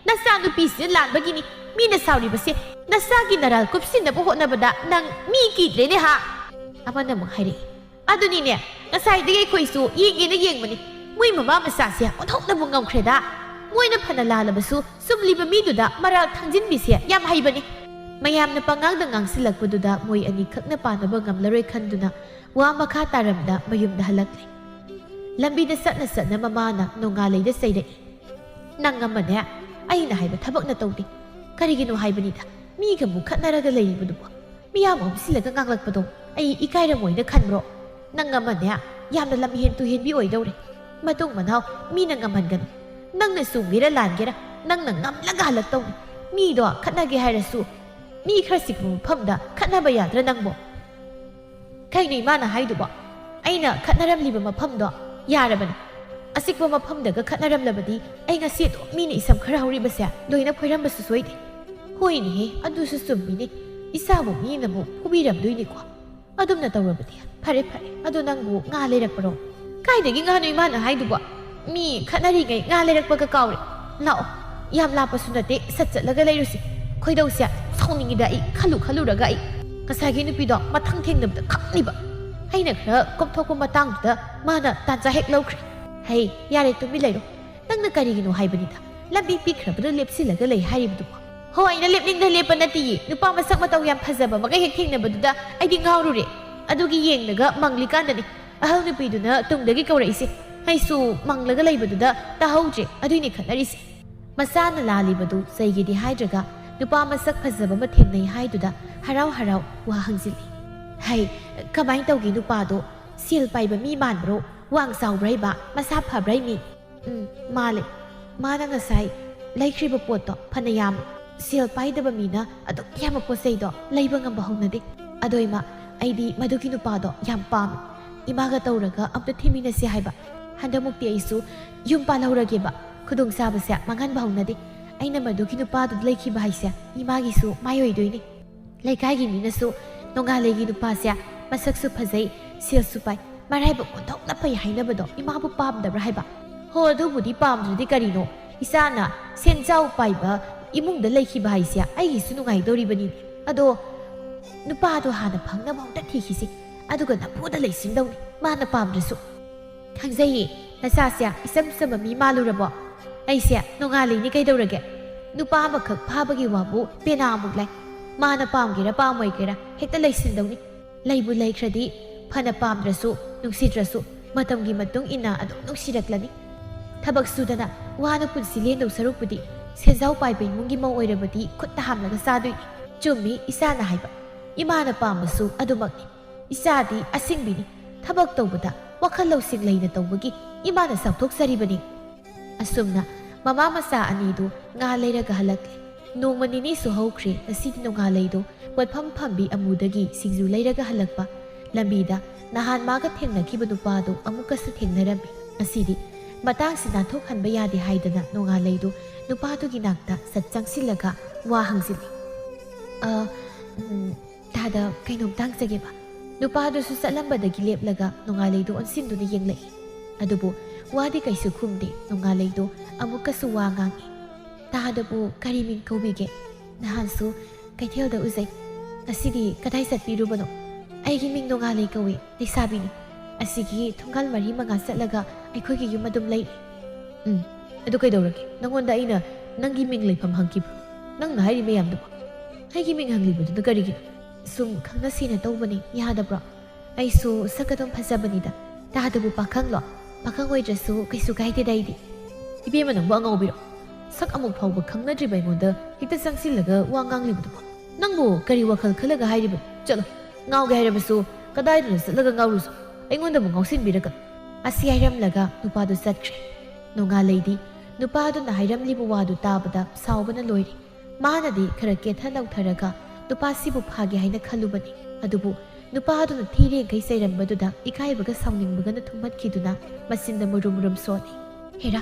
ꯅꯆꯥꯅꯨꯄꯤꯁꯤꯅ ꯂꯥꯟꯕꯒꯤꯅꯤ ꯃꯤꯅ ꯁꯥꯎꯔꯤꯕꯁꯦ꯫ ꯅꯆꯥꯒꯤ ꯅꯔꯥꯜ ꯀꯨꯞꯁꯤꯟꯅꯕ ꯍꯣꯠꯅꯕꯗ ꯅꯪ ꯃꯤ ꯀꯤꯗ꯭ꯔꯦꯅꯦ ꯍꯥ? ꯑꯃꯅ ꯑꯃꯨꯛ ꯍꯥꯏꯔꯛꯏ꯫ ꯑꯗꯨꯅꯤꯅꯦ, ꯉꯁꯥꯏꯗꯒꯤ ꯑꯩꯈꯣꯏꯁꯨ ꯌꯦꯡꯒꯦꯅ ꯌꯦꯡꯕꯅꯤ꯫ ꯃꯣꯏ ꯃꯃꯥ ꯃꯆꯥꯁꯦ ꯑꯣꯟꯊꯣꯛꯅꯕꯨ ꯉꯝꯈ꯭ꯔꯦꯗ꯫ ꯃꯣꯏꯅ ꯐꯅ ꯂꯥꯜꯂꯕꯁꯨ ꯆꯨꯝꯂꯤꯕ ꯃꯤꯗꯨꯗ ꯃꯔꯥꯜ ꯊꯥꯡꯖꯤꯟꯕꯤꯁꯦ ꯌꯥꯝ ꯍꯩꯕꯅꯤ꯫ ꯃꯌꯥꯝꯅ ꯄꯉꯥꯡꯗ ꯉꯥꯡꯁꯤꯜꯂꯛꯄꯗꯨꯗ ꯃꯣꯏ ꯑꯅꯤꯈꯛꯅ ꯄꯥꯅꯕ ꯉꯝꯂꯔꯣꯏ ꯈꯟꯗꯨꯅ ꯋꯥ ꯃꯈꯥ ꯇꯥꯔꯝꯗ ꯃꯌꯨꯝꯗ ꯍꯜꯂꯛꯂꯦ꯫ ꯂꯝꯕꯤꯗ ꯆꯠꯅ ꯆꯠꯅ ꯃꯃꯥꯅ ꯅꯣꯡꯉꯥꯜꯂꯩꯗ ꯆꯩꯔꯛꯏ꯫ "ꯅꯪ ꯑꯃꯅꯦ, ꯑꯩꯅ ꯍꯥꯏꯕ ꯊꯕꯛꯅ ꯇꯧꯗꯦ꯫ ꯀꯔꯤꯒꯤꯅꯣ ꯍꯥꯏꯕꯅꯤꯗ, ꯃꯤꯒ ꯑꯃꯨꯛ ꯈꯠꯅꯔꯒ ꯂꯩꯔꯤꯕꯗꯨꯕꯨ?" ꯃꯤꯌꯥꯝ ꯑꯣꯝꯁꯤꯜꯂꯒ ꯉꯥꯡꯂꯛꯄꯗꯣ ꯑꯩ ꯏꯀꯥꯏꯔꯝꯃꯣꯏꯅ ꯈꯟꯕ꯭ꯔꯣ? ꯅꯪ ꯑꯃꯅꯦ, ꯌꯥꯝꯅ ꯂꯝꯍꯦꯟ ꯇꯨꯍꯦꯟꯕꯤ ꯑꯣꯏꯗꯧꯔꯦ꯫ ꯃꯇꯨꯡ ꯃꯅꯥꯎ ꯃꯤꯅ ꯉꯝꯍꯟꯒꯅꯨ꯫ ꯅꯪꯅ ꯆꯨꯝꯒꯦꯔꯥ ꯂꯥꯟꯒꯦꯔꯥ, ꯅꯪꯅ ꯉꯝꯂꯒ ꯍꯜꯂꯛꯇꯧꯅꯤ꯫ ꯃꯤꯗꯣ ꯈꯠꯅꯒꯦ ꯍꯥꯏꯔꯁꯨ ꯃꯤ ꯈꯔ ꯆꯤꯛꯄ ꯃꯐꯝꯗ ꯈꯠꯅꯕ ꯌꯥꯗ꯭ꯔꯥ ꯅꯪꯕꯣ? ꯀꯩꯅꯣ ꯏꯃꯥꯅ ꯍꯥꯏꯗꯨꯕꯣ? ꯑꯩꯅ ꯈꯠꯅꯔꯝꯂꯤꯕ ꯃꯐꯝꯗꯣ ꯌꯥꯔꯕꯅꯤ꯫ ꯑꯆꯤꯛꯄ ꯃꯐꯝꯗꯒ ꯈꯠꯅꯔꯝꯂꯕꯗꯤ ꯑꯩ ꯉꯁꯤ ꯑꯗꯨꯝ ꯃꯤꯅ ꯏꯁꯝ ꯈꯔ ꯍꯧꯔꯤꯕꯁꯦ ꯂꯣꯏꯅ ꯐꯣꯏꯔꯝꯕꯁꯨ ꯁꯣꯏꯗꯦ꯫ ꯍꯣꯏꯅꯦꯍꯦ, ꯑꯗꯨꯁꯨ ꯆꯨꯝꯃꯤꯅꯦ꯫ ꯏꯆꯥꯕꯨ ꯃꯤꯅꯕꯨ ꯐꯨꯕꯤꯔꯝꯗꯣꯏꯅꯤꯀꯣ꯫ ꯑꯗꯨꯝꯅ ꯇꯧꯔꯕꯗꯤ ꯐꯔꯦ ꯐꯔꯦ꯫ ꯑꯗꯣ ꯅꯪꯕꯨ ꯉꯥ ꯂꯩꯔꯛꯄꯔꯣ? ꯀꯥꯏꯗꯒꯤ ꯉꯥꯅꯣ ꯏꯃꯥꯅ ꯍꯥꯏꯗꯨꯕꯣ? ꯃꯤ ꯈꯠꯅꯔꯤꯉꯩ ꯉꯥ ꯂꯩꯔꯛꯄꯒ ꯀꯥꯎꯔꯦ꯫ ꯂꯥꯛꯑꯣ, ꯌꯥꯝ ꯂꯥꯞꯄꯁꯨ ꯅꯠꯇꯦ, ꯁꯠ ꯆꯠꯂꯒ ꯂꯩꯔꯨꯁꯤ꯫ ꯈꯣꯏꯗꯧꯁꯦ ꯁꯥꯎꯅꯤꯡꯉꯤꯗ ꯑꯩ, ꯈꯜꯂꯨ ꯈꯜꯂꯨꯔꯒ ꯑꯩ꯫ ꯉꯁꯥꯏꯒꯤ ꯅꯨꯄꯤꯗꯣ ꯃꯊꯪ ꯊꯦꯡꯅꯕꯗ ꯈꯪꯅꯤꯕ꯫ ꯑꯩꯅ ꯈꯔ ꯀꯣꯝꯊꯣꯛꯄ ꯃꯇꯥꯡꯗꯨꯗ ꯃꯥꯅ ꯇꯥꯟꯖꯥ ꯍꯦꯛ ꯂꯧꯈ꯭ꯔꯦ꯫ ꯍꯩ, ꯌꯥꯔꯦ, ꯇꯨꯃꯤꯟ ꯂꯩꯔꯣ꯫ ꯅꯪꯅ ꯀꯔꯤꯒꯤꯅꯣ ꯍꯥꯏꯕꯅꯤꯗ, ꯂꯝꯕꯤ ꯄꯤꯛꯈ꯭ꯔꯕꯗ ꯂꯦꯞꯁꯤꯜꯂꯒ ꯂꯩ ꯍꯥꯏꯔꯤꯕꯗꯨꯕꯣ? ꯍꯣ, ꯑꯩꯅ ꯂꯦꯞꯅꯤꯡꯗ ꯂꯦꯞꯄ ꯅꯠꯇꯤꯌꯦ, ꯅꯨꯄꯥ ꯃꯁꯛ ꯃꯇꯧ ꯌꯥꯝ ꯐꯖꯕ ꯑꯃꯒ ꯍꯦꯛ ꯊꯦꯡꯅꯕꯗꯨꯗ ꯑꯩꯗꯤ ꯉꯥꯎꯔꯨꯔꯦ꯫ ꯑꯗꯨꯒꯤ ꯌꯦꯡꯂꯒ ꯃꯪꯂꯤꯀꯥꯟꯗꯅꯤ ꯑꯍꯜ ꯅꯨꯄꯤꯗꯨꯅ ꯇꯨꯡꯗꯒꯤ ꯀꯧꯔꯛꯏꯁꯦ꯫ ꯑꯩꯁꯨ ꯃꯪꯂꯒ ꯂꯩꯕꯗꯨꯗ ꯇꯥꯍꯧꯗ꯭ꯔꯦ, ꯑꯗꯨꯏꯅꯦ ꯈꯠꯅꯔꯤꯁꯦ꯫ ꯃꯆꯥꯅ ꯂꯥꯜꯂꯤꯕꯗꯨ ꯆꯩꯒꯦꯗꯤ ꯍꯥꯏꯗ꯭ꯔꯒ ꯅꯨꯄꯥ ꯃꯁꯛ ꯐꯖꯕ ꯑꯃ ꯊꯦꯡꯅꯩ ꯍꯥꯏꯗꯨꯗ ꯍꯔꯥꯎ ꯍꯔꯥꯎ ꯋꯥ ꯍꯪꯖꯤꯜꯂꯤ꯫ ꯍꯩ, ꯀꯃꯥꯏ ꯇꯧꯒꯦ ꯅꯨꯄꯥꯗꯣ? ꯁꯦꯜ ꯄꯥꯏꯕ ꯃꯤ ꯃꯥꯟꯕ꯭ꯔꯣ? ꯋꯥꯡ ꯆꯥꯎꯕ꯭ꯔꯥ ꯏꯕ? ꯃꯁꯥ ꯐꯕ꯭ꯔꯥ ꯏꯃꯤ? ꯎꯝ, ꯃꯥꯜꯂꯦ꯫ ꯃꯥꯅ ꯉꯁꯥꯏ ꯂꯩꯈ꯭ꯔꯤꯕ ꯄꯣꯠꯇꯣ ꯐꯅꯌꯥꯝ꯫ ꯁꯦꯜ ꯄꯥꯏꯗꯕ ꯃꯤꯅ ꯑꯗꯨꯛ ꯌꯥꯝꯕ ꯄꯣꯠ ꯆꯩꯗꯣ ꯂꯩꯕ ꯉꯝꯕ ꯍꯧꯅꯗꯦ꯫ ꯑꯗꯣ ꯏꯃꯥ, ꯑꯩꯗꯤ ꯃꯗꯨꯒꯤ ꯅꯨꯄꯥꯗꯣ ꯌꯥꯝ ꯄꯥꯝꯃꯦ꯫ ꯏꯃꯥꯒ ꯇꯧꯔꯒ ꯑꯝꯇ ꯊꯤꯃꯤꯟꯅꯁꯦ ꯍꯥꯏꯕ꯫ ꯍꯟꯗꯛꯃꯨꯛꯇꯤ ꯑꯩꯁꯨ ꯌꯨꯝ ꯄꯥꯜꯍꯧꯔꯒꯦꯕ꯫ ꯈꯨꯗꯣꯡꯆꯥꯕꯁꯦ ꯃꯥꯡꯍꯟꯕ ꯍꯧꯅꯗꯦ꯫ ꯑꯩꯅ ꯃꯗꯨꯒꯤ ꯅꯨꯄꯥꯗꯨꯗ ꯂꯩꯈꯤꯕ ꯍꯥꯏꯁꯦ ꯏꯃꯥꯒꯤꯁꯨ ꯃꯥꯏ ꯑꯣꯏꯗꯣꯏꯅꯦ꯫ ꯂꯩꯀꯥꯏꯒꯤ ꯃꯤꯅꯁꯨ ꯅꯣꯡꯉꯥꯜꯂꯩꯒꯤ ꯅꯨꯄꯥꯁꯦ ꯃꯁꯛꯁꯨ ꯐꯖꯩ, ꯁꯦꯜꯁꯨ ꯄꯥꯏ, ꯃꯔꯥꯏꯕꯛ ꯑꯣꯟꯊꯣꯛꯅ ꯐꯩ ꯍꯥꯏꯅꯕꯗꯣ ꯏꯃꯥꯕꯨ ꯄꯥꯝꯗꯕ꯭ꯔꯥ ꯍꯥꯏꯕ? ꯍꯣ, ꯑꯗꯨꯕꯨꯗꯤ ꯄꯥꯝꯗ꯭ꯔꯗꯤ ꯀꯔꯤꯅꯣ? ꯏꯆꯥꯅ ꯁꯦꯟꯖꯥꯎ ꯄꯥꯏꯕ ꯏꯃꯨꯡꯗ ꯂꯩꯈꯤꯕ ꯍꯥꯏꯁꯦ ꯑꯩꯒꯤꯁꯨ ꯅꯨꯡꯉꯥꯏꯗꯧꯔꯤꯕꯅꯤꯅꯦ꯫ ꯑꯗꯣ ꯅꯨꯄꯥꯗꯣ ꯍꯥꯟꯅ ꯐꯪꯅꯕ ꯑꯝꯇ ꯊꯤꯈꯤꯁꯤ, ꯑꯗꯨꯒ ꯅꯝꯐꯨꯗ ꯂꯩꯁꯤꯟꯗꯧꯅꯤ, ꯃꯥꯅ ꯄꯥꯝꯗ꯭ꯔꯁꯨ꯫ ꯈꯪꯖꯩꯌꯦ, ꯅꯆꯥꯁꯦ ꯏꯆꯝ ꯆꯝꯕ ꯃꯤ ꯃꯥꯜꯂꯨꯔꯕꯣ? ꯑꯩꯁꯦ ꯅꯣꯡꯉꯥꯜꯂꯩꯅꯤ ꯀꯩꯗꯧꯔꯒꯦ? ꯅꯨꯄꯥ ꯑꯃꯈꯛ ꯐꯥꯕꯒꯤ ꯋꯥꯕꯨ ꯄꯦꯅꯥꯃꯨꯛ ꯂꯥꯏ꯫ ꯃꯥꯅ ꯄꯥꯝꯒꯦꯔꯥ ꯄꯥꯝꯃꯣꯏꯒꯦꯔꯥ ꯍꯦꯛꯇ ꯂꯩꯁꯤꯟꯗꯧꯅꯤ꯫ ꯂꯩꯕꯨ ꯂꯩꯈ꯭ꯔꯗꯤ ꯐꯅ ꯄꯥꯝꯗ꯭ꯔꯁꯨ ꯅꯨꯡꯁꯤꯗ꯭ꯔꯁꯨ ꯃꯇꯝꯒꯤ ꯃꯇꯨꯡ ꯏꯟꯅ ꯑꯗꯨꯝ ꯅꯨꯡꯁꯤꯔꯛꯂꯅꯤ꯫ ꯊꯕꯛ ꯁꯨꯗꯅ ꯋꯥꯅ ꯄꯨꯟꯁꯤ ꯂꯦꯟꯗꯧ ꯁꯔꯨꯛꯄꯨꯗꯤ ꯁꯦꯟꯖꯥꯎ ꯄꯥꯏꯕ ꯏꯃꯨꯡꯒꯤ ꯃꯧ ꯑꯣꯏꯔꯕꯗꯤ ꯈꯨꯠꯇ ꯍꯥꯝꯂꯒ ꯆꯥꯗꯣꯏꯅꯤ꯫ ꯆꯨꯝꯃꯤ ꯏꯆꯥꯅ ꯍꯥꯏꯕ꯫ ꯏꯃꯥꯅ ꯄꯥꯝꯕꯁꯨ ꯑꯗꯨꯃꯛꯅꯤ꯫ ꯏꯆꯥꯗꯤ ꯑꯁꯤꯡꯕꯤꯅꯤ꯫ ꯊꯕꯛ ꯇꯧꯕꯗ ꯋꯥꯈꯜ ꯂꯧꯁꯤꯡ ꯂꯩꯅ ꯇꯧꯕꯒꯤ ꯏꯃꯥꯅ ꯆꯥꯎꯊꯣꯛꯆꯔꯤꯕꯅꯤ꯫ ꯑꯁꯨꯝꯅ ꯃꯃꯥ ꯃꯆꯥ ꯑꯅꯤꯗꯨ ꯉꯥ ꯂꯩꯔꯒ ꯍꯜꯂꯛꯂꯦ꯫ ꯅꯣꯡꯃ ꯅꯤꯅꯤꯁꯨ ꯍꯧꯈ꯭ꯔꯦ꯫ ꯉꯁꯤꯗꯤ ꯅꯣꯡꯉꯥꯜꯂꯩꯗꯨ ꯄꯣꯠꯐꯝ ꯐꯝꯕꯤ ꯑꯃꯨꯗꯒꯤ ꯁꯤꯡꯖꯨ ꯂꯩꯔꯒ ꯍꯜꯂꯛꯄ꯫ ꯂꯝꯕꯤꯗ ꯅꯍꯥꯟ ꯃꯥꯒ ꯊꯦꯡꯅꯈꯤꯕ ꯅꯨꯄꯥꯗꯨ ꯑꯃꯨꯛꯀꯁꯨ ꯊꯦꯡꯅꯔꯝꯃꯤ꯫ ꯉꯁꯤꯗꯤ ꯃꯇꯥꯡꯁꯤ ꯅꯥꯟꯊꯣꯛꯍꯟꯕ ꯌꯥꯗꯦ ꯍꯥꯏꯗꯅ ꯅꯣꯡꯉꯥꯜꯂꯩꯗꯨ ꯅꯨꯄꯥꯗꯨꯒꯤ ꯅꯥꯛꯇ ꯁꯠ ꯆꯪꯁꯤꯜꯂꯒ ꯋꯥ ꯍꯪꯖꯤꯜꯂꯤ꯫ "ꯑ, ꯎꯝ, ꯇꯥꯗ ꯀꯩꯅꯣꯝꯇ ꯍꯪꯖꯒꯦꯕ?" ꯅꯨꯄꯥꯗꯨꯁꯨ ꯆꯠꯂꯝꯕꯗꯒꯤ ꯂꯦꯞꯂꯒ ꯅꯣꯡꯉꯥꯜꯂꯩꯗꯨ ꯑꯣꯟꯁꯤꯟꯗꯨꯅ ꯌꯦꯡꯂꯛꯏ꯫ ꯑꯗꯨꯕꯨ ꯋꯥꯗꯤ ꯀꯩꯁꯨ ꯈꯨꯝꯗꯦ꯫ ꯅꯣꯡꯉꯥꯜꯂꯩꯗꯨ ꯑꯃꯨꯛꯀꯁꯨ ꯋꯥ ꯉꯥꯡꯏ꯫ "ꯇꯥꯗꯕꯨ ꯀꯔꯤ ꯃꯤꯡ ꯀꯧꯕꯤꯒꯦ? ꯅꯍꯥꯟꯁꯨ ꯀꯩꯊꯦꯜꯗ ꯎꯖꯩ꯫ ꯉꯁꯤꯗꯤ ꯀꯗꯥꯏ ꯆꯠꯄꯤꯔꯨꯕꯅꯣ?" "ꯑꯩꯒꯤ ꯃꯤꯡ ꯅꯣꯡꯉꯥꯜꯂꯩ ꯀꯧꯏ, ꯂꯩꯁꯥꯕꯤꯅꯤ꯫ ꯑꯁꯤꯒꯤ ꯊꯣꯡꯒꯥꯜ ꯃꯔꯤ ꯃꯉꯥ ꯆꯠꯂꯒ ꯑꯩꯈꯣꯏꯒꯤ ꯌꯨꯝ ꯑꯗꯨꯝ ꯂꯩ꯫" "ꯎꯝ, ꯑꯗꯨ ꯀꯩꯗꯧꯔꯒꯦ? ꯅꯪꯉꯣꯟꯗ ꯑꯩꯅ ꯅꯪꯒꯤ ꯃꯤꯡ ꯂꯩꯐꯝ ꯍꯪꯈꯤꯕ꯭ꯔꯣ? ꯅꯪꯅ ꯍꯥꯏꯔꯤ ꯃꯌꯥꯝꯗꯨꯕꯣ?" "ꯑꯩꯒꯤ ꯃꯤꯡ ꯍꯪꯂꯤꯕꯗꯨꯅ ꯀꯔꯤꯒꯤꯅꯣ?" "ꯁꯨꯝ ꯈꯪꯅꯁꯤꯅ ꯇꯧꯕꯅꯤ, ꯌꯥꯗꯕ꯭ꯔꯣ? ꯑꯩꯁꯨ ꯁꯛ ꯑꯗꯨꯝ ꯐꯖꯕꯅꯤꯗ꯫ ꯇꯥꯗꯕꯨ ꯄꯥꯈꯪꯂꯣ? ꯄꯥꯈꯪ ꯑꯣꯏꯗ꯭ꯔꯁꯨ ꯀꯩꯁꯨ ꯀꯥꯏꯗꯦꯗ ꯑꯩꯗꯤ꯫" "ꯏꯕꯦꯝꯃ, ꯅꯪꯕꯨ ꯑꯉꯥꯎꯕꯤꯔꯣ? ꯁꯛ ꯑꯃꯨꯛ ꯐꯥꯎꯕ ꯈꯪꯅꯗ꯭ꯔꯤꯕ ꯑꯩꯉꯣꯟꯗ ꯍꯦꯛꯇ ꯆꯪꯁꯤꯜꯂꯒ ꯋꯥ ꯉꯥꯡꯂꯤꯕꯗꯨꯕꯣ? ꯅꯪꯕꯨ ꯀꯔꯤ ꯋꯥꯈꯜ ꯈꯜꯂꯒ ꯍꯥꯏꯔꯤꯕꯅꯣ? ꯆꯠꯂꯣ, ꯉꯥꯎꯒꯦ ꯍꯥꯏꯔꯕꯁꯨ ꯀꯗꯥꯏꯗꯅꯣ ꯆꯠꯂꯒ ꯉꯥꯎꯔꯨꯁꯣ꯫ ꯑꯩꯉꯣꯟꯗꯕꯨ ꯉꯥꯎꯁꯤꯟꯕꯤꯔꯛꯀꯅꯨ꯫" ꯑꯁꯤ ꯍꯥꯏꯔꯝꯂꯒ ꯅꯨꯄꯥꯗꯨ ꯆꯠꯈ꯭ꯔꯦ꯫ ꯅꯣꯡꯉꯥꯜꯂꯩꯗꯤ ꯅꯨꯄꯥꯗꯨꯅ ꯍꯥꯏꯔꯝꯂꯤꯕ ꯋꯥꯗꯨ ꯇꯥꯕꯗ ꯁꯥꯎꯕꯅ ꯂꯣꯏꯔꯦ꯫ ꯃꯥꯅꯗꯤ ꯈꯔ ꯀꯦꯊ ꯅꯧꯊꯔꯒ ꯅꯨꯄꯥꯁꯤꯕꯨ ꯐꯥꯒꯦ ꯍꯥꯏꯅ ꯈꯜꯂꯨꯕꯅꯤ꯫ ꯑꯗꯨꯕꯨ ꯅꯨꯄꯥ ꯑꯗꯨꯅ ꯊꯤꯔꯦꯡꯈꯩ ꯆꯩꯔꯝꯕꯗꯨꯗ ꯏꯀꯥꯏꯕꯒ ꯁꯥꯎꯅꯤꯡꯕꯒꯅ ꯊꯨꯝꯍꯠꯈꯤꯗꯨꯅ ꯃꯆꯤꯟꯗ ꯃꯨꯔꯨꯝ ꯃꯨꯔꯨꯝ ꯁꯣꯜꯂꯤ꯫ "ꯍꯦꯔꯥ,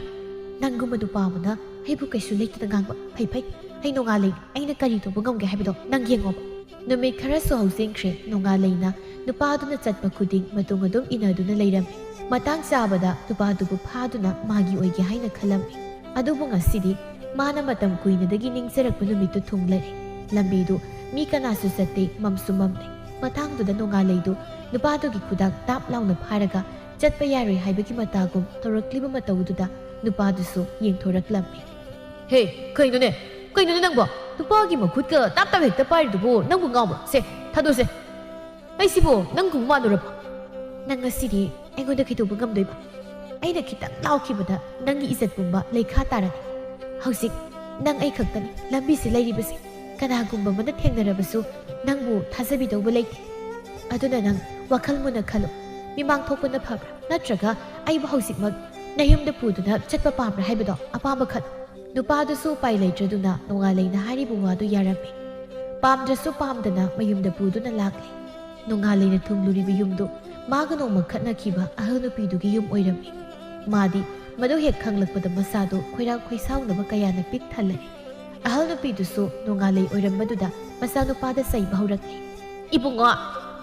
ꯅꯪꯒꯨꯝꯕ ꯅꯨꯄꯥ ꯑꯃꯅ ꯑꯩꯕꯨ ꯀꯩꯁꯨ ꯂꯩꯇꯅ ꯉꯥꯡꯕ꯫ ꯐꯩ ꯐꯩ, ꯑꯩ ꯅꯣꯡꯉꯥꯜꯂꯩ, ꯑꯩꯅ ꯀꯔꯤ ꯇꯧꯕ ꯉꯝꯒꯦ ꯍꯥꯏꯕꯗꯣ ꯅꯪ ꯌꯦꯡꯉꯣꯕ꯫" ꯅꯨꯃꯤꯠ ꯈꯔꯁꯨ ꯍꯧꯖꯤꯟꯈ꯭ꯔꯦ꯫ ꯅꯣꯡꯉꯥꯜꯂꯩꯅ ꯅꯨꯄꯥ ꯑꯗꯨꯅ ꯆꯠꯄ ꯈꯨꯗꯤꯡ ꯃꯇꯨꯡ ꯑꯗꯨꯝ ꯏꯟꯅꯗꯨꯅ ꯂꯩꯔꯝꯃꯤ꯫ ꯃꯇꯥꯡ ꯆꯥꯕꯗ ꯅꯨꯄꯥꯗꯨꯕꯨ ꯐꯥꯗꯨꯅ ꯃꯥꯒꯤ ꯑꯣꯏꯒꯦ ꯍꯥꯏꯅ ꯈꯜꯂꯝꯃꯤ꯫ ꯑꯗꯨꯕꯨ ꯉꯁꯤꯗꯤ ꯃꯥꯅ ꯃꯇꯝ ꯀꯨꯏꯅꯗꯒꯤ ꯅꯤꯡꯖꯔꯛꯄ ꯅꯨꯃꯤꯠꯇꯨ ꯊꯨꯡꯂꯔꯦ꯫ ꯂꯝꯕꯤꯗꯨ ꯃꯤ ꯀꯅꯥꯁꯨ ꯆꯠꯇꯦ, ꯃꯝꯁꯨ ꯃꯝꯂꯦ꯫ ꯃꯇꯥꯡꯗꯨꯗ ꯅꯣꯡꯉꯥꯜꯂꯩꯗꯨ ꯅꯨꯄꯥꯗꯨꯒꯤ ꯈꯨꯗꯥꯡ ꯇꯥꯞ ꯂꯥꯎꯅ ꯐꯥꯔꯒ ꯆꯠꯄ ꯌꯥꯔꯣꯏ ꯍꯥꯏꯕꯒꯤ ꯃꯇꯥꯒꯨꯝ ꯇꯧꯔꯛꯂꯤꯕ ꯃꯇꯧꯗꯨꯗ ꯅꯨꯄꯥꯗꯨꯁꯨ ꯌꯦꯡꯊꯣꯔꯛꯂꯝꯃꯤ꯫ "ꯍꯦ, ꯀꯩꯅꯣꯅꯦ? ꯀꯩꯅꯣꯅꯦ ꯅꯪꯕꯣ? ꯅꯨꯄꯥꯒꯤ ꯃꯈꯨꯠꯀ ꯇꯥꯞ ꯇꯥꯞ ꯍꯦꯛꯇ ꯄꯥꯏꯔꯤꯗꯨꯕꯨ ꯅꯪꯕꯨ ꯉꯥꯎꯕ꯭ꯔꯣ? ꯁꯦ, ꯊꯥꯗꯣꯛꯁꯦ꯫ ꯑꯩꯁꯤꯕꯨ ꯅꯪꯒꯨꯝꯕ ꯃꯥꯟꯅꯨꯔꯕꯣ?" "ꯅꯪ ꯉꯁꯤꯗꯤ ꯑꯩꯉꯣꯟꯗ ꯀꯩꯗꯧꯕ ꯉꯝꯗꯣꯏꯕ? ꯑꯩꯅ ꯈꯤꯇꯪ ꯂꯥꯎꯈꯤꯕꯗ ꯅꯪꯒꯤ ꯏꯖꯠ ꯄꯨꯝꯕ ꯂꯩꯈꯥ ꯇꯥꯔꯅꯤ꯫ ꯍꯧꯖꯤꯛ ꯅꯪ ꯑꯩ ꯈꯛꯇꯅꯤ ꯂꯝꯕꯤꯁꯤ ꯂꯩꯔꯤꯕꯁꯦ꯫ ꯀꯅꯥꯒꯨꯝꯕ ꯑꯃꯅ ꯊꯦꯡꯅꯔꯕꯁꯨ ꯅꯪꯕꯨ ꯊꯥꯖꯕꯤꯗꯧꯕ ꯂꯩꯇꯦ꯫ ꯑꯗꯨꯅ ꯅꯪ ꯋꯥꯈꯜ ꯃꯨꯟꯅ ꯈꯜꯂꯨ꯫ ꯃꯤꯃꯥꯡ ꯊꯣꯛꯄꯅ ꯐꯕ꯭ꯔꯥ? ꯅꯠꯇ꯭ꯔꯒ ꯑꯩꯕꯨ ꯍꯧꯖꯤꯛꯃꯛ ꯅꯌꯨꯝꯗ ꯄꯨꯗꯨꯅ ꯆꯠꯄ ꯄꯥꯝꯕ꯭ꯔꯥ ꯍꯥꯏꯕꯗꯣ ꯑꯄꯥꯝꯕ ꯈꯜꯂꯨ꯫ ꯅꯨꯄꯥꯗꯨꯁꯨ ꯎꯄꯥꯏ ꯂꯩꯇ꯭ꯔꯗꯨꯅ ꯅꯣꯡꯉꯥꯜꯂꯩꯅ ꯍꯥꯏꯔꯤꯕ ꯋꯥꯗꯨ ꯌꯥꯔꯝꯃꯤ꯫ ꯄꯥꯝꯗ꯭ꯔꯁꯨ ꯄꯥꯝꯗꯅ ꯃꯌꯨꯝꯗ ꯄꯨꯗꯨꯅ ꯂꯥꯛꯂꯦ꯫ ꯅꯣꯡꯉꯥꯜꯂꯩꯅ ꯊꯨꯡꯂꯨꯔꯤꯕ ꯌꯨꯝꯗꯨ ꯃꯥꯒ ꯅꯣꯡꯃ ꯈꯠꯅꯈꯤꯕ ꯑꯍꯜ ꯅꯨꯄꯤꯗꯨꯒꯤ ꯌꯨꯝ ꯑꯣꯏꯔꯝꯃꯤ꯫ ꯃꯥꯗꯤ ꯃꯗꯨ ꯍꯦꯛ ꯈꯪꯂꯛꯄꯗ ꯃꯁꯥꯗꯨ ꯈꯣꯏꯔꯥꯡ ꯈꯣꯏꯁꯥꯎꯅꯕ ꯀꯌꯥꯅ ꯄꯤꯛ ꯊꯜꯂꯦ꯫ ꯑꯍꯜ ꯅꯨꯄꯤꯗꯨꯁꯨ ꯅꯣꯡꯉꯥꯜꯂꯩ ꯑꯣꯏꯔꯝꯕꯗꯨꯗ ꯃꯆꯥꯅꯨꯄꯥꯗ ꯆꯩꯕ ꯍꯧꯔꯛꯂꯦ꯫ "ꯏꯕꯨꯡꯉꯣ,